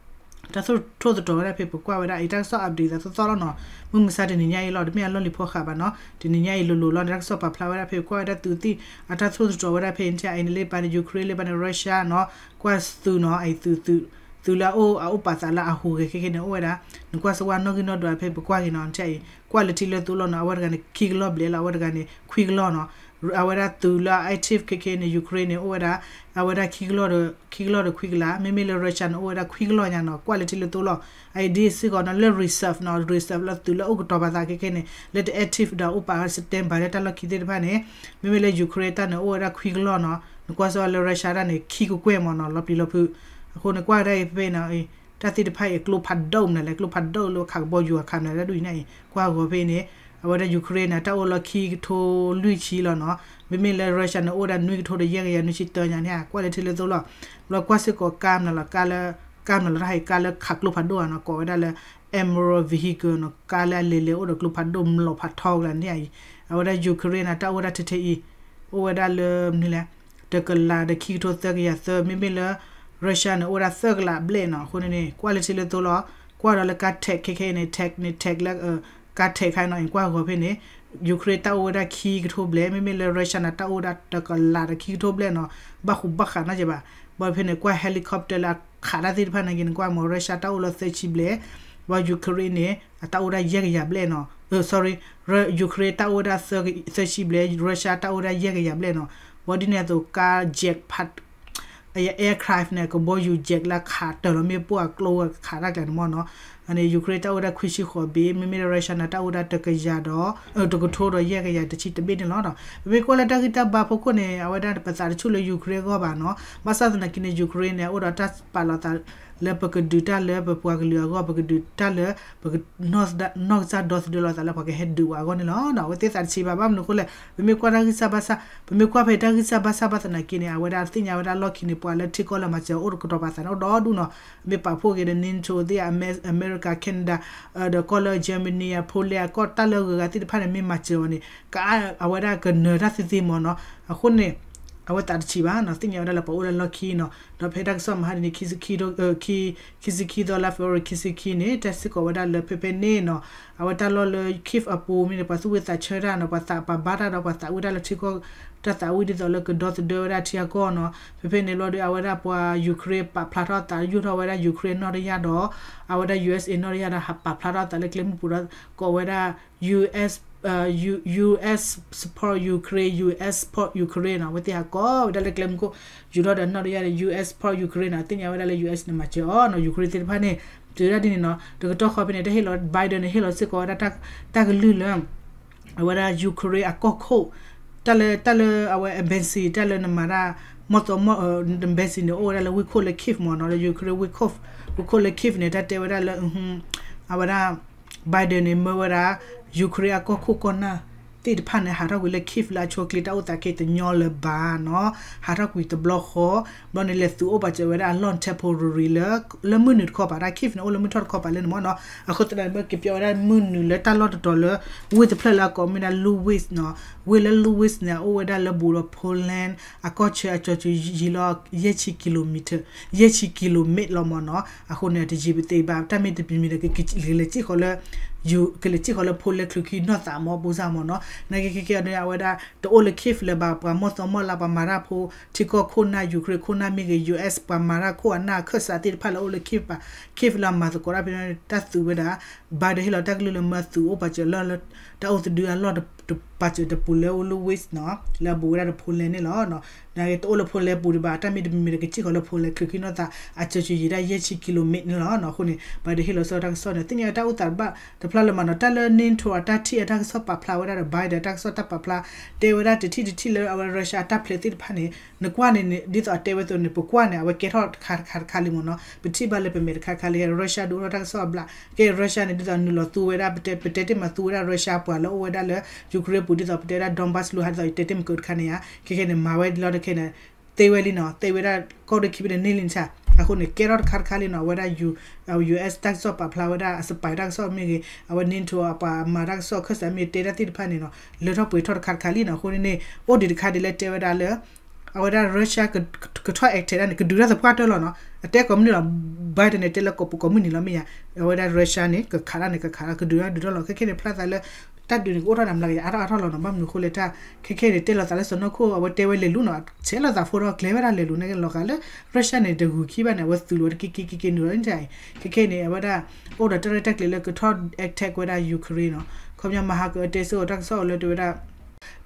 တၢ်ထိၣ်သတြီၤဝဲဒၣ်ဖဲပကွၢ်ဝဲဒၣ်အံၤ တၢ်ကစီၣ် update သးသီသီလီၤနီၤ. မုၢ်မဆါတနံၤညါအံၤလီၤ တမ့ၢ်အလီၢ်လံၤဖီဃာ်ဘၣ်နီၤ. တနံၤညါအံၤလိၤလိၤလီၤန့ၣ် တၢ်ကစီၣ်ပာ်ဖျါဝဲဒၣ်ဖဲပကွၢ်ဝဲဒၣ်သုးသံၣ် အတၢ်ထိၣ်သတြီၤဝဲဒၣ်ဖဲအံၤန့ၣ် အံၤန့ၣ်လၢပာ်န့ၣ် Ukraine လၢပာ်န့ၣ် Russia နီၤ ကွၢ်သုးနီၤ အံၤသုး သုးလၢအအိၣ်အအိၣ်ပာ်သးလၢအဟူးဂဲၤခဲခဲန့ၣ် အိၣ်ဝဲဒၣ် နကွၢ်စဝါနီၣ်ဂံၢ်နီၣ်ဒွးဖဲပကွၢ်က့ၤနီၤ နထံၣ်အံၤ ကွၢ်လၢထံလၢသိလီၤနီၤ အဝဲတဂၤန့ၣ် ခံကလီၢ်ဘျဲၣ်လီၤ အဝဲတဂၤန့ၣ် ခွံကလီၢ်နီၤ အဝဲဒၣ်သုးလၢ active ခဲခဲန့ၣ် Ukraine န့ၣ် အိၣ်ဝဲဒၣ် အဝဲဒၣ် ခံကလီၢ်ဒီးခွံကလီၢ်, မ့မ့ၢ်လၢ Russia န့ၣ် အိၣ်ဝဲဒၣ်ခွံကလီၢ်ညါနီၤ, ကွၢ်လၢထံလၢသိလီၤ. အအံၤဒ်စ့ၢ်ကီးနီၤ လၢ reserve နီၤ, reserve လၢသုးလၢအိၣ်ကတီၤပာ်သးခဲခဲန့ၣ် လၢတ active ဒီးအိၣ်ပာ် standby လၢတၢ်လီၢ်ခံသ့ၣ်တဖၣ်န့ၣ်, မ့မ့ၢ်လၢ Ukraine တၢ်န့ၣ် အိၣ်ဝဲဒၣ်ခွံကလီၢ်နီၤ, နကွၢ်စ့ၢ်လၢ Russia တၢ်န့ၣ် ခံကကွဲၢ်မ့ၢ်နီၤ, လီၤပျံၤလီၤဖုး. အဃိန့ၣ် ကွၢ်ကဒါအံၤဖဲဖဲနီၤ တၢ်သ့ၣ်တဖၣ်အံၤ ကျိဖးဒိၣ်မနုၤလဲၣ်, ကျိဖးဒိၣ်လၢခးကဘီယူၤအခးမနုၤလဲၣ် ဒ်အံၤန့ၣ်အံၤ ကွၢ်ဂီၤဖဲန့ၣ်, အဝဲဒၣ် Ukraine န့ၣ် တၢ်အိၣ်လၢခံကထိလွံၢ်ဆံလီၤနီၤ, မ့မ့ၢ်လၢ Russia န့ၣ် အိၣ်ဝဲဒၣ်နွံကထိဒီးယဲၢ်ကယၤနွံဆံတၢညါန့ၣ် ကွၢ်လၢထံလၢသိလီၤ. ဘျီကွၢ်စ့ၢ်ကီးကါမနုၤလီၤ, ကါလၢ ကါမနုၤလီၤ တၢ်ဟဲကါလၢခးကျိဖးဒိၣ်ဧါနီၤ, ကိးဝဲဒၣ်လၢ Armored Vehicle နီၤ, ကါလၢအလဲၤလဲၤအိၣ်ဒီးကျိဖးဒိၣ် မျိာ်ဖးထီကလၢန့ၣ်အံၤ, အဝဲဒၣ် Ukraine န့ၣ် တၢ်အိၣ်ဝဲဒၣ်ထဲထဲအံၤ အိၣ်ဝဲဒၣ်လၢ မနုၤလဲၣ် တကလးဒီးခံကထိသၢကယၤသၢ, မ့မ့ၢ်လၢ Russia န့ၣ် အိၣ်ဝဲဒၣ်သၢကလးဘျဲၣ်နီၤ. အဃိန့ၣ်န့ၣ် ကွၢ်လၢထံလၢသိလီၤ, ကွၢ်ဒီးလၢကါ tank ခဲခဲအံၤန့ၣ် tank န့ၣ် tank လၢ ကါ tank ခါနီၤ, ကွၢ်ဂီၤဖဲန့ၣ် Ukraine တၢ်အိၣ်ဝဲဒၣ်ခံကထိဘျဲၣ်, မ့မ့ၢ်လၢ Russia န့ၣ် တၢ်အိၣ်ဝဲဒၣ်တကလးဒီးခံကထိဘျဲၣ်နီၤ, ဘၣ်ဃူဘၣ်ဃးနီတစဲးဘၣ်. ဘၣ်ဖဲန့ၣ် ကွၢ် helicopter လၢအခးတၢ်သ့ၣ်တဖၣ်န့ၣ်က့န့ၣ် ကွၢ်မ့ၢ် Russia တၢ်အိၣ်လၢသၢဆံဘျဲၣ်, ဘၣ် Ukraine န့ၣ် အတၢ်အိၣ်ဝဲဒၣ်ယဲၢ်ကယၤဘျဲၣ်နီၤ, အ sorry, Ukraine တၢ်အိၣ်ဝဲဒၣ်သၢဆံဘျဲၣ်, Russia တၢ်အိၣ်ဝဲဒၣ်ယဲၢ်ကယၤဘျဲၣ်နီၤ. ဘၣ်ဒ်န့ၣ်အသိး ကါ jet ဖး aircraft န့ၣ် ကဘီယူၤ jet လၢခးတၢ်လီၤမ့ၢ်ပိၢ်အကျိဝဲခးတၢ်ကျဲန့ၣ်မ့ၢ်နီၤ, အန့ၣ် Ukraine တၢ်အိၣ်ဝဲဒၣ်ခွံဆံဃိးဘ့ၣ်, မ့မ့ၢ်လၢ Russia န့ၣ် တၢ်အိၣ်ဝဲဒၣ်တကယၤဒီး တကထိဒီးယဲၢ်ကယၤတဆံတဘ့ၣ်န့ၣ်လီၤ. ပမ့ၢ်ကွၢ်လၢတၢ်ဂံၢ်တၢ်ဘါဖီခိၣ်န့ၣ် အဝဲဒၣ်ပသးတဆူၣ်လၢ Ukraine အဂီၢ်ဘၣ်နီၤ, ဘၣ်ဆၣ်သနာ်က့န့ၣ် Ukraine န့ၣ် အိၣ်ဒီးတၢ်ပာ်လီၤသးလၢပကဒုးတၢ်လၢပပှၤကလုာ်အဂီၢ်, ပကဒုးတၢ်လၢ ပက နီၢ်ကစၢ်ဒီသဒၢလိာ်သးလၢပှၤကဟဲဒုးဝဲအဂီၢ်န့ၣ်လီၤ. အဝဲသ့ၣ်သးတဆံးဘၣ်, ဘၣ်မနုၤအဃိလဲၣ်, ပမ့ၢ်ကွၢ်တၢ်ဂံၢ်စၢ်ဘါစၢ်, ပမ့ၢ်ကွၢ်ဖဲတၢ်ဂံၢ်စၢ်ဘါစၢ်ဘၣ်သနာ်က့န့ၣ် အဝဲဒၣ်သ့ၣ်ညါဝဲဒၣ်လီၢ်ခံန့ၣ် ပှၤလၢထံကီၢ်လၢမၤစၢၤအီၤအိၣ်တကတီၤပာ်သးန့ၣ် အိၣ်ဒီဒူၣ်နီၤ, မ့ၢ်ပာ်ဖှိၣ်က့ၤဒီး NATO သ့ၣ် America, Canada ဒီးကီၢ်လၢ Germany, Poland အကီၢ်တၢ်လၢအဂုၤအဂၤသ့ၣ်တဖၣ်န့ၣ် မ့ၢ်မၤစၢၤအီၤန့ၣ် ကအဝဲဒၣ်ကနၢၤတၢ်သ့သ့မ့ၢ်နီၤ. အဃိန့ၣ် အဝဲသးတဆံးဘၣ်နီၤ, သ့ၣ်ညါဝဲဒၣ်လၢပှၤအိၣ်လၢလီၢ်ခံနီၤ. ဒီးဖဲတၢ်ကစီၣ်မဟါတနံၤ ခံဆံခံသီ လါ February ခံဆံခံန့ၣ် တဲစ့ၢ်ကီးဝဲဒၣ်လၢ ဖဲဖဲန့ၣ်နီၤ, အဝဲတၢ်လီၢ်လၢ Kyiv အပူၤမ့ၢ်န့ၣ် ပှၤသူၣ်ဝံသးဆၢတၢ်နီၤ, ပှၤသးပာ်ဘၣ်တၢ်ဒီး ပှၤသးဝံတၢ်လၢထံကီၢ် တၢ်သးဝံဒ်သိးလၢကဒီသဒၢဝဲဒၣ်ထံအကီၢ်နီၤ. ဖဲဖဲန့ၣ်လီၤဒီး အဝဲဒၣ်ပှၤ Ukraine ပာ်ဖျါထီၣ်အသး ယူၢ်ထီၣ်ဝဲဒၣ် Ukraine နီၣ်တယၢ်ဒီး အဝဲဒၣ် USA နီၣ်တယၢ်ဒီး ဟးပာ်ဖျါထီၣ်အသးလၢကျဲမုၢ်ပူၤဒီး ကိးဝဲဒၣ် US, US support Ukraine, US support Ukraine နီၤ, အဝဲသ့ၣ်ဟးကိးဝဲဒၣ်လၢကျဲမုၢ်ခိၣ် ယူၢ်ထီၣ်ဒီးနီၣ်တယၢ်ဒီး US support Ukraine နီၤ, သ့ၣ်ညါဝဲဒၣ်လၢ US န့ၣ် မၤစၢၤအီၤနီၤ, Ukraine သ့ၣ်တဖၣ်န့ၣ် တုၤဒၣ်ဒ်န့ၣ်နီၤ, တကတီၢ်ဃီဖဲန့ၣ် တၢ်ဟ့ၣ်လီၤ Biden န့ၣ် ဟ့ၣ်လီၤစ့ၢ်ကီးဝဲဒၣ် တၢ်ကလုၢ်လၢ အဝဲဒၣ် Ukraine အကီၢ်ခိၣ် တၢ်လၢ တၢ်လၢအဝဲ embassy တၢ်လၢနမၤတၢ် မီၢ်သီမီၢ် embassy န့ၣ် အိၣ်ဝဲဒၣ်လၢဝ့ၢ်ခိၣ်လၢ Kyiv မ့ၢ်နီၤ, လၢ Ukraine ဝ့ၢ်ခိၣ် ဝ့ၢ်ခိၣ်လၢ Kyiv န့ၣ် တၢ်တဲဝဲဒၣ်လၢ အဝဲဒၣ် Biden န့ၣ် မၢဝဲဒၣ် Ukraine အကီၢ်ခိၣ်ကီၢ်နၢ်သ့ၣ်တဖၣ်န့ၣ် ဟးထီၣ်ကွံာ်လၢ Kyiv လၢအဆိအချ့တၢ်အိၣ်သးခဲအံၤတညီလၢၤဘၣ်နီၤ, ဟးထီၣ်ကွံာ်တဘျီဃီ ဘျီန့ၣ် လဲၤသုးအိၣ်ပာ်စၢၤဝဲဒၣ်အလီၢ် temporary လၢ လၢမုၢ်နုာ်တခီပၤ တၢ် Kyiv န့ၣ် အိၣ်လၢမုၢ်ထီၣ်တခီပၤလၢန့ၣ်မ့ၢ်နီၤ, အဃိသတးန့ၣ် မ့ၢ်က့ၤပျီဝဲဒၣ်မုၢ်နုာ်လၢတၢ်လီၢ်တတီၤလၢ ဝ့ၢ်တဖျၢၣ်လၢအကိးမ့ၢ်ဒၣ် Lwów နီၤ, ဝ့ၢ်လၢ Lwów န့ၣ် အအိၣ်ဝဲဒၣ်လၢဘူးဒီး Poland အကီၢ်ဆၢအကၠီၤစၢၤယံာ်လီၤ ယဲၢ်ဆံ kilometer ယဲၢ်ဆံ kilometer လီၤမ့ၢ်နီၤ, အဃိန့ၣ် တယံာ်ပသ့ဘၣ် တၢ်မ့ၢ်တမံၤမံၤဒီး ကလဲၤစံၣ်ဃီၤလၢ ကလဲၤစံၣ်ဃီၤလၢ Poland ချုးခံနီၢ်သးမ့ၢ် ပူၤစၢ်မ့ၢ်နီၤ, နာ်က့ခဲကဲန့ၣ် အဝဲဒၣ်တအိၣ်လၢ Kyiv လၢၤဘၣ် ပှၤမီၢ်သီမီၢ်လါ ပှၤမၤတၢ်ဖိ ထံကီၢ်ခိၣ်နၢ် Ukraine ခိၣ်နၢ်မ့ၢ်ဂ့ၤ US ပှၤမၤတၢ်ခိၣ်အနၢ်အခၢၣ်စးသ့ၣ်တဖၣ်လၢအိၣ်လၢ Kyiv ဘၣ် Kyiv လၢအမၤသကိးတၢ်ဖဲန့ၣ် တၢ်သုးဝဲဒၣ် Biden ဟ့ၣ်လီၤတၢ်ကလုၢ်လၢမၢသုးအိၣ်ပာ်စၢၤလၢ တၢ်အိၣ်သဒုအလီၢ်တပာ်စၢၤတပူၤလၢအိၣ်လၢ Lwów နီၤ, လၢအဘူးဝဲဒၣ်ဒီး Poland န့ၣ်လီၤ. နာ်က့တအိၣ်လၢ Poland ပူၤဒံးဘၣ် တၢ်မ့ၢ်တမံၤမံၤဒီး ကစံၣ်ဃီၤလၢ Poland ချုးခံနီၢ်သး အကၠီၤစၢၤယံာ်ဒၣ် ယဲၢ်ဆံ kilometer န့ၣ်လီၤ. အဃိန့ၣ် Biden ဟ့ၣ်လီၤစ့ၢ်ကီးတၢ်ကစီၣ်န့ၣ် သ့ၣ်ညါတၢ်အိၣ်သးတဘၣ်တဖျါလၢၤမ့ၢ်နီၤ, တၢ်လၢ NATO အတၢ်ထံၣ်အတၢ်ကစီၣ်ပာ်ဖျါဝဲဒၣ်ဒီး Biden တၢ်ကစီၣ်တၢ်ပာ်ဖျါ တဲဝဲဒၣ်တထံၣ်တထံၣ်လၢအဝဲ Russia အတၢ်ဖျဲးသ့ၣ်တဖၣ်န့ၣ် နကွၢ်န့ၣ် ဒ်သိးအတဲဝဲအသိးန့ၣ် ပကွၢ်န့ၣ် အဝဲကဲထီၣ်တခါတခါတခါလံမ့ၢ်နီၤ, ပထံၣ်ဘၣ်လၢပမဲာ်တခါတခါလံ Russia ဒုးအိၣ်ထီၣ်တၢ်ကစီၣ်အဘျး ကဲ Russia န့ၣ် ဒ်သိးနုာ်လီၤသူဝဲဒၣ် ပတဲ ပတဲတ့ၢ်မၤသူဝဲဒၣ် Russia ပှၤလၢအိၣ်ဝဲဒၣ်လၢ Ukraine ပူၤ ဒ်သိးပတဲဒၣ် Donbas လိၤဟး ဒ်သိးယတဲတ့ၢ်မၤကၢးတခါန့ၣ်ဧါ, ခဲခဲန့ၣ် မၤဝဲလီၤတခဲန့ၣ် သ့ဝဲလံနီၤ, သ့ဝဲဒၣ် ကီၢ်ဒိၣ်ခံဘ့ၣ်န့ၣ်န့ၢ်လံနဆၣ်, အဃိန့ၣ် ကဲထီၣ်တခါတခါလံနီၤ, အဝဲဒၣ် US တၢ်ကစီၣ်ပာ်ဖျါဝဲဒၣ် အ spy တၢ်ကစီၣ်မ့ၢ်ဂ့ၤ, အဝဲ NATO အပှၤမၤတၢ်ကစီၣ်အခၢၣ်စးမ့ၢ်တဲတၢ်သ့ၣ်တဖၣ်န့ၣ်နီၤ, လၢထီၣ်ပှဲၤထီၣ်တခါတခါလံနီၤ, အဃိန့ၣ်န့ၣ် အိၣ်ဒံးတခါဒ်လဲၣ်တဲဝဲဒၣ်လၢ အဝဲဒၣ် Russia ကထီၣ် attack တၢ်န့ၣ် ကဒုးတၢ်သပှၢ်တၢၢ်လီၤနီၤ, အတဲကိးမုၢ်နံၤလီၤ, Biden န့ၣ် တဲလၢကိးပူၤကိးမုၢ်နံၤလီၤမ့ၢ်ယါ, အဝဲဒၣ် Russia န့ၣ် ကခးတၢ်န့ၣ် ကခးတၢ် ကဒုးတၢ်ဒုးတၢ်လီၤ, ခဲခဲန့ၣ် ဖျါသးလၢ တၢ်ဒုးန့ၣ် ကအိၣ်ထီၣ်နၤမျးကယၤအါထီၣ်အါထီၣ်လီၤနီၤ, ဘၣ်မနုၤအဃိလဲၣ်တၢ် ခဲခဲန့ၣ် တဲလီၤသးလၢစီၤနီၢ်ခိၣ် အဝဲတဲဝဲလဲၤလူၤနီၤ, ဆဲးလီၤသးဖိဒီးကျဲဝဲဒၣ်လဲၤလူၤန့ၣ်လီၤဂာ်လၢ Russia န့ၣ် တဂုၤခံဘၣ်န့ၣ် အဝဲသုးလီၤတက့ၤက့ၤက့ၤက့ၤနုာ်လီၤန့ၣ်, ခဲခဲန့ၣ် အဝဲဒၣ် အိၣ်ဒီးတၢ်ရဲၣ်တၢ်ကျဲၤလၢကထီၣ် attack ဝဲဒၣ် Ukraine နီၤ, ခီပညီမဟါကအတဲစ့ၢ်ကီးတၢ်ကစီၣ်အီၤလၢတဲဝဲဒၣ်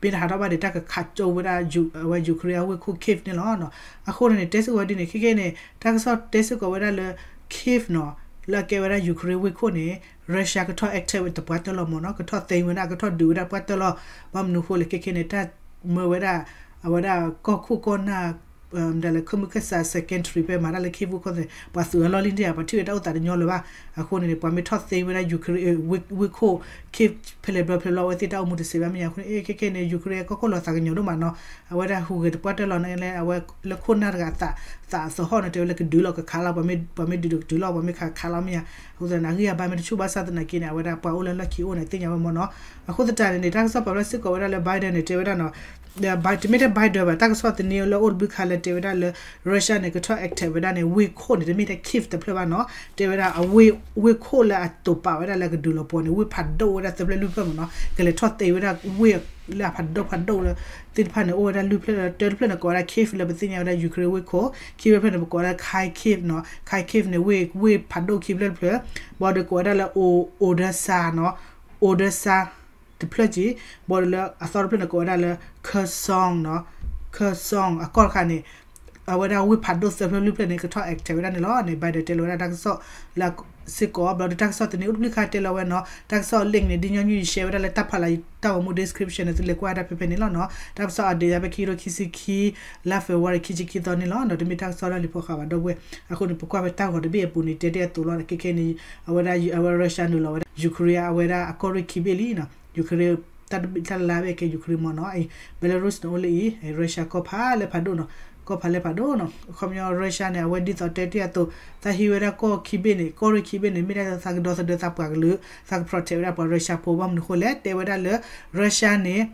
မ့ၢ်တဟးထီၣ်ဘၣ်ဒီး တၢ်ကခးကၠိဝဲဒၣ် အဝဲ Ukraine အဝ့ၢ်ခိၣ် Kyiv န့ၣ်လီၤ. အဃိန့ၣ်န့ၣ် တဲစ့ၢ်ကီးဝဲဒ်န့ၣ် ခဲကဲန့ၣ် တၢ်ကစီၣ်တဲစ့ၢ်ကီးဝဲဒၣ်လၢ Kyiv နီၤ လၢအကဲဝဲဒၣ် Ukraine ဝ့ၢ်ခိၣ်န့ၣ် Russia ကထီၣ် attack ဝဲတပှၢ်တၢၢ်လီၤမ့ၢ်နီၤ, ကထီၣ်သိမ်းဝဲဒၣ် ကထီၣ်ဒုးဝဲဒၣ်ပှၢ်တၢၢ်လီၤ. ဘၣ်မနုၤဃိလဲၣ် ခဲကဲန့ၣ် တၢ်မၢဝဲဒၣ် အဝဲဒၣ်ကီၢ်ခိၣ်ကီၢ်နၢ် ဒ်လၢခၢၣ်မုၢ်ခၢၣ်စး secondary ဖဲမၤတၢ်လၢ Kyiv ဝ့ၢ်ခိၣ်န့ၣ် ပှၤသုးအလီၢ်လံၤဒၣ်ဧါ, ပှၤထံၣ်ဝဲတၢ်အိၣ်သးတညီလၢၤဘၣ်. အဃိန့ၣ်န့ၣ် ပှၤမ့ၢ်ထီၣ်သိမ်းဝဲဒၣ် Ukraine ဝ့ၢ်ခိၣ် Kyiv ဖဲလဲၣ်ဘျီဖဲလဲၣ်ဘျီ အဝဲသ့ၣ်တၢ်အိၣ်မူတစဲးဘၣ်မ့ၢ်ဧါ. အဃိန့ၣ် ခဲကဲန့ၣ် Ukraine ကီၢ်ခိၣ်လီၤသးကညီၤဒိၣ်မးနီၤ, အဝဲဒၣ်ဟူးဂဲၤတပှၢ်တၢၢ်လီၤန့ၣ် အဝဲလၢခိၣ်နၢ်တဂၤအသး သးအသဟီၣ်န့ၣ် တဲဝဲလၢကဒုးလီၤကခးလီၤ, ပှၤမ့ၢ်ဒုးဒီးကတုၤလီၤ ပှၤမ့ၢ်ခးခးလီၤမ့ၢ်ဧါ. အဃိသတးန့ၣ် အဂံၢ်အဘါမ့ၢ်တဆူၣ်ဘၣ်ဆၣ်သနာ်က့န့ၣ် အဝဲဒၣ်ပှၤအိၣ်လၢလီၢ်ခံအိၣ်န့ၣ် သ့ၣ်ညါဝဲမ့ၢ်နီၤ. အဃိသတးန့ၣ်န့ၣ် တၢ်ကစီၣ်ပာ်ဖျါစ့ၢ်ကီးဝဲဒၣ်လၢ Biden န့ၣ် တဲဝဲဒၣ်နီၤ တမ့ၢ်ထဲ Biden ဘၣ် တၢ်ကစီၣ်သန့လၢအိၣ်တဘျုးခါလၢတဲဝဲဒၣ်လၢ Russia န့ၣ် ကထီၣ် attack ဝဲဒၣ်န့ၣ် ဝ့ၢ်ခိၣ်န့ၣ် တမ့ၢ်ထဲ Kyiv တဖျၢၣ်ဘၣ်နီၤ, တဲဝဲဒၣ်အဝ့ၢ် ဝ့ၢ်ခိၣ်လၢအတိာ်ပာ်ဝဲဒၣ်လၢကဒုးလီၤပှီၢ်န့ၣ် ဝ့ၢ်ဖးဒိၣ်ဝဲဒၣ်သၢဖျၢၣ်လွံၢ်ဖျၢၣ်မ့ၢ်နီၤ, ကလဲၤထီၣ်သ့ဝဲဒၣ်ဝ့ၢ်လၢအဖးဒိၣ်ဖးဒိၣ်လၢ သ့ၣ်တဖၣ်န့ၣ် အိၣ်ဝဲဒၣ်လွံၢ်ဖျၢၣ်လၢ တၢတဖျၢၣ်န့ၣ် ကိးဝဲဒၣ် Kyiv လၢပသ့ၣ်ညါဝဲဒၣ် Ukraine ဝ့ၢ်ခိၣ်, Kyiv ဖျၢၣ်န့ၣ် ပကိးဝဲဒၣ် Kharkiv နီၤ, Kharkiv န့ၣ် ဝ့ၢ် ဝ့ၢ်ဖးဒိၣ်ခံဖျၢၣ်တဖျၢၣ်, ဘၣ်ဒီးကိးဝဲဒၣ်လၢ Odesa နီၤ, Odesa တဖျၢၣ်က့ၤ, ဘၣ်ဒီးလၢအသီတဖျၢၣ်န့ၣ် ကိးဝဲဒၣ်လၢ Kherson နီၤ, Kherson အကီၢ်တခါန့ၣ် အဝဲဒၣ်ဝ့ၢ်ဖးဒိၣ်သၢဖျၢၣ်လွံၢ်ဖျၢၣ်န့ၣ် ကထီၣ် attack ဝဲဒၣ်န့ၣ်လီၤန့ၣ် Biden တဲလီၤဝဲဒၣ်တၢ်ကစီၣ်လၢစ့ၢ်ကီး ဘျီဒီးတၢ်ကစီၣ်သန့အိၣ်တဘျုးခါတဲလီၤဝဲနီၤ, တၢ်ကစီၣ် link န့ၣ် ဒ်ညီနုၢ်ယ share ဝဲဒၣ်လၢတၢ်ဖးလၢတၢ်ဂီၤမူ description န့ၣ် သုလဲၤကွၢ်ဝဲဒၣ်ဖဲဖဲန့ၣ်လီၤနီၤ. တၢ်ကစီၣ် update ဖဲခံကထိခံဆံခံ လါ February ခံဆံခံသီန့ၣ်လီၤနီၤ. တမ့ၢ်တၢ်ကစီၣ်လၢလံၤဖိဃာ်ဘၣ် ဒီပုၢ်ဝဲၢ်, အဃိန့ၣ် ပကွၢ်ဖဲတၢ်ဂီၤတဘ့ၣ်အပူၤန့ၣ် တဲတ့ၢ်အသိးလီၤ. ခဲကဲန့ၣ် အဝဲဒၣ် အဝဲ Russia နုာ်လီၤဝဲဒၣ် Ukraine အဝဲဒၣ်အကီၢ်ရ့ၣ်ခံဘ့ၣ်လံနီၤ. Ukraine တၢ်တဘ့ၣ်တၢ်လၢ်လၢ်ဘ့ၣ်ကဲ Ukraine မ့ၢ်နီၤ, Belarus န့ၣ်အိၣ်လၢအံၤ Russia ကီၢ်ဖးလဲၢ်ဖးဒိၣ်နီၤ, ကီၢ်ဖးလဲၢ်ဖးဒိၣ်နီၤ. အခီပညီ Russia န့ၣ် အဝဲဒ်သိးတဲတ့ၢ်အသိး သးဟံးဝဲဒၣ်ကီၢ်ခံဘ့ၣ်န့ၣ် ကီၢ်ရ့ၣ်ခံဘ့ၣ်န့ၣ် မ့ၢ်ဒၣ်သးကဒီသဒၢသးပှၤကလုာ်, သးက protect ဝဲဒၣ်ပှၤ Russia ဖိ ဘၣ်မနုၤဃိလဲၣ် တဲဝဲဒၣ်လၢ Russia န့ၣ်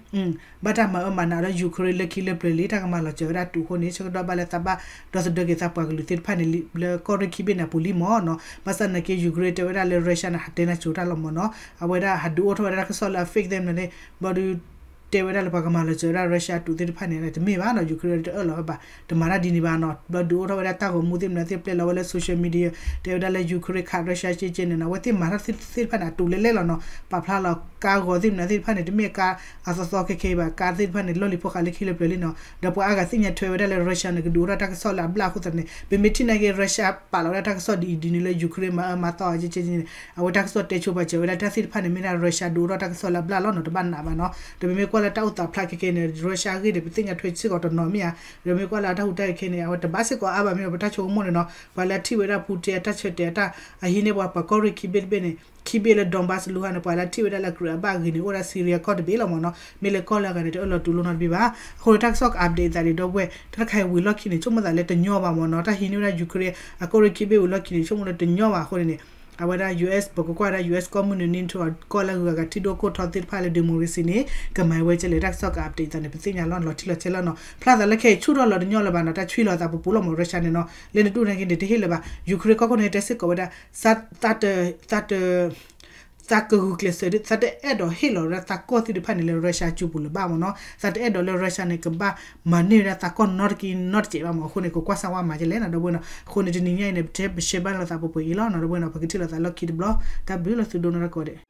ဘၣ်တၢ်မၤအၢမၤနးလၢ Ukraine လၢခံလၢပျၢၤလံ တၢ်ကမၤလီၤစၢၤဝဲဒၣ်တူၢ်အဃိန့ၣ် ဆၢကတီၢ်ဘၣ်လၢသးဘၣ်ဒီသဒၢက့ၤသးပှၤကလုာ်သ့ၣ်တဖၣ်န့ၣ် လၢကီၢ်ရ့ၣ်ခံဘ့ၣ်န့ၣ်အပူၤလံမ့ၢ်နီၤ. ဘၣ်ဆၣ်သနာ်က့ Ukraine တဲဝဲဒၣ်လၢ Russia န့ၣ် ဟးတဲနၢ်စိၤတၢ်လီၤမ့ၢ်နီၤ, အဝဲဒၣ်ဟးဒုးအိၣ်ထီၣ်ဝဲဒၣ်တၢ်ကစီၣ်လၢအ fake သ့ၣ်မနုၤန့ၣ် ဘျီဒုး တဲဝဲဒၣ်လၢပှၤကမၤလီၤစၢၤဝဲဒၣ် Russia တူၢ်သ့ၣ်တဖၣ်န့ၣ် တမ့ၢ်ဘၣ်နီၤ, Ukraine တအၢၣ်လီၤဝဲဘၣ်, တမၤတၢ်ဒ်န့ၣ်ဘၣ်နီၤ. ဘျီဒုးအိၣ်ထီၣ်ဝဲဒၣ်တၢ်ဂီၤမူသ့ၣ်မနုၤသ့ၣ် ပျဲလီၤဝဲလၢ social media တဲဝဲဒၣ်လၢ Ukraine ခး Russia ကဲကဲန့ၣ်နီၤ, အဝဲသ့ၣ်မၤတၢ်သ့ၣ်တဖၣ်န့ၣ် အတူၢ်လဲၤလဲၣ်လီၤနီၤ, ပာ်ဖျါလီၤကါဂီၤသ့ၣ်မနုၤသ့ၣ်တဖၣ်န့ၣ် တမ့ၢ်ကါအသီသီခဲခဲအံၤဘၣ်, ကါသ့ၣ်တဖၣ်န့ၣ် လီၢ်လံၤဖိဃာ်လၢခံလၢပျၢၤလံနီၤ. ဒီးပှၤအါဂၤသ့ၣ်ညါထွဲဝဲဒၣ်လၢ Russia န့ၣ် ကဒုးအိၣ်ထီၣ်တၢ်ကစီၣ်လၢအဘျၣ်အဃိသတးန့ၣ် ပမ့ၢ်ထံၣ်နာ်က့ Russia ပာ်လီၤဝဲဒၣ်တၢ်ကစီၣ်ဒ်အံၤဒ်နုၤလၢ Ukraine မၤအၢမၤသီအီၤကဲကဲန့ၣ် အဝဲတၢ်ကစီၣ်တဲဆိပာ်စၢၤဝဲဒၣ်တၢ်သ့ၣ်တဖၣ်န့ၣ် မ့ၢ်ဒၣ် Russia ဒုးအိၣ်ထီၣ်တၢ်ကစီၣ်လၢအဘျၣ်လီၤနီၤ, တဘၣ်နးဘၣ်နီၤ. ဒီးပမ့ၢ်ကွၢ်လၢတၢ်အိၣ်သးဖျါခဲခဲန့ၣ် Russia အဂ့ၢ်န့ၣ် ပသ့ၣ်ညါထွဲစ့ၢ်ကီးတနီၤမ့ၢ်ဧါ, ဒီးမ့ၢ်ကွၢ်လၢတၢ်ဟူးတၢ်ဂဲၤခဲန့ၣ် အဝဲတဘၣ်စ့ၢ်ကီးအါဘၣ်မ့ၢ်ဒီး ပတၢ်ဆိကမိၣ်န့ၣ်နီၤ, ပှၤလၢထံၣ်ဝဲဒၣ် Putin အတၢ်ဆၢတဲာ်အတၢ် အဟံးန့ၢ်ပှၤပှၤကီၢ်ရ့ၣ်ခံဘ့ၣ်တဘ့ၣ်န့ၣ် ခံဘ့ၣ်လၢ Donbas လူဟါန့ၣ် ပှၤလၢထံၣ်ဝဲဒၣ်လၢအကြၢးအဘၣ်အဂ့ၤန့ၣ် အိၣ်ဝဲဒၣ် Syria ကီၢ်တဘ့ၣ်လီၤမ့ၢ်နီၤ, မ့ၢ်လၢကီၢ်လၢအဂၤန့ၣ် တအၢၣ်လီၤတူၢ်လိာ်နီတဘ့ၣ်ဘၣ်. အဃိန့ၣ် တၢ်ကစီၣ်က update သးဒံးဒီပုၢ်ဝဲၢ်, တၢ်တခါအံၤဝံၤလီၢ်ခံန့ၣ် ဆိကမိၣ်သးလၢတညီဘၣ်မ့ၢ်နီၤ, တၢ်ဟံးန့ၢ်ဝဲဒၣ် Ukraine အကီၢ်ရ့ၣ်ခံဘ့ၣ်ဝံၤလီၢ်ခံန့ၣ် ဆိကမိၣ်လၢတညီဘၣ်အဃိန့ၣ်န့ၣ် အဝဲဒၣ် US ပကကွၢ်ဝဲဒၣ် US ကီၢ်မုၢ်နုာ် NATO ကီၢ်လၢအဂုၤအဂၤထံဒိၣ်ကိၢ်ထီသ့ၣ်တဖၣ်လၢ democracy န့ၣ် ကမၤဝဲကဲလဲၣ် တၢ်ကစီၣ်က update သးန့ၣ် ပသ့ၣ်ညါလီၤ လီၤထံလီၤဆဲးလီၤနီၤ, ဖျါသးလၢခဲအံၤဆူၣ်ထီၣ်လီၤတညီလၢၤဘၣ်နီၤ, တၢ်ဆွံလီၤသးပူၤပူၤလီၤမ့ၢ် Russia န့ၣ်နီၤ, လၢနတူၢ်န့ၣ်က့န့ၣ် တဟ့ၣ်လၢၤဘၣ်, Ukraine ကီၢ်ခိၣ်န့ၣ် တဲစ့ၢ်ကီးဝဲဒၣ် သးတ သးတ သးကဂုာ်ကျဲးစၢး သးတအဲၣ်ဒိးဟ့ၣ်လီၤဝဲဒၣ်သးကီၢ်သ့ၣ်တဖၣ်န့ၣ်လၢ Russia အစုပူၤလၢၤဘၣ်မ့ၢ်နီၤ, သးတအဲၣ်ဒိးလၢ Russia န့ၣ် ကဘၣ်မၤန့ၢ်ဝဲဒၣ်သးကီၢ်နီတကံနီတစဲးဘၣ်မ့ၢ်, အဃိန့ၣ် ကကွၢ်ဆၣ်ဝါမၤကလဲၣ်နီၤ ဒီပုၢ်ဝဲၢ်နီၤ, အဃိန့ၣ် တနံၤညါအံၤန့ၣ် ပတဲပရှဲဘၣ်လီၤသးပှဲၤပှဲၤအံၤလီၤနီၤ ဒီပုၢ်ဝဲၢ်နီၤ, ပကထံၣ်လိာ်သးလီၢ်ခံတဘျီ, တၢ်ဘျုးလီၤသုဒိၣ်နီၢ်တၢ်ကိးဂၤဒဲး.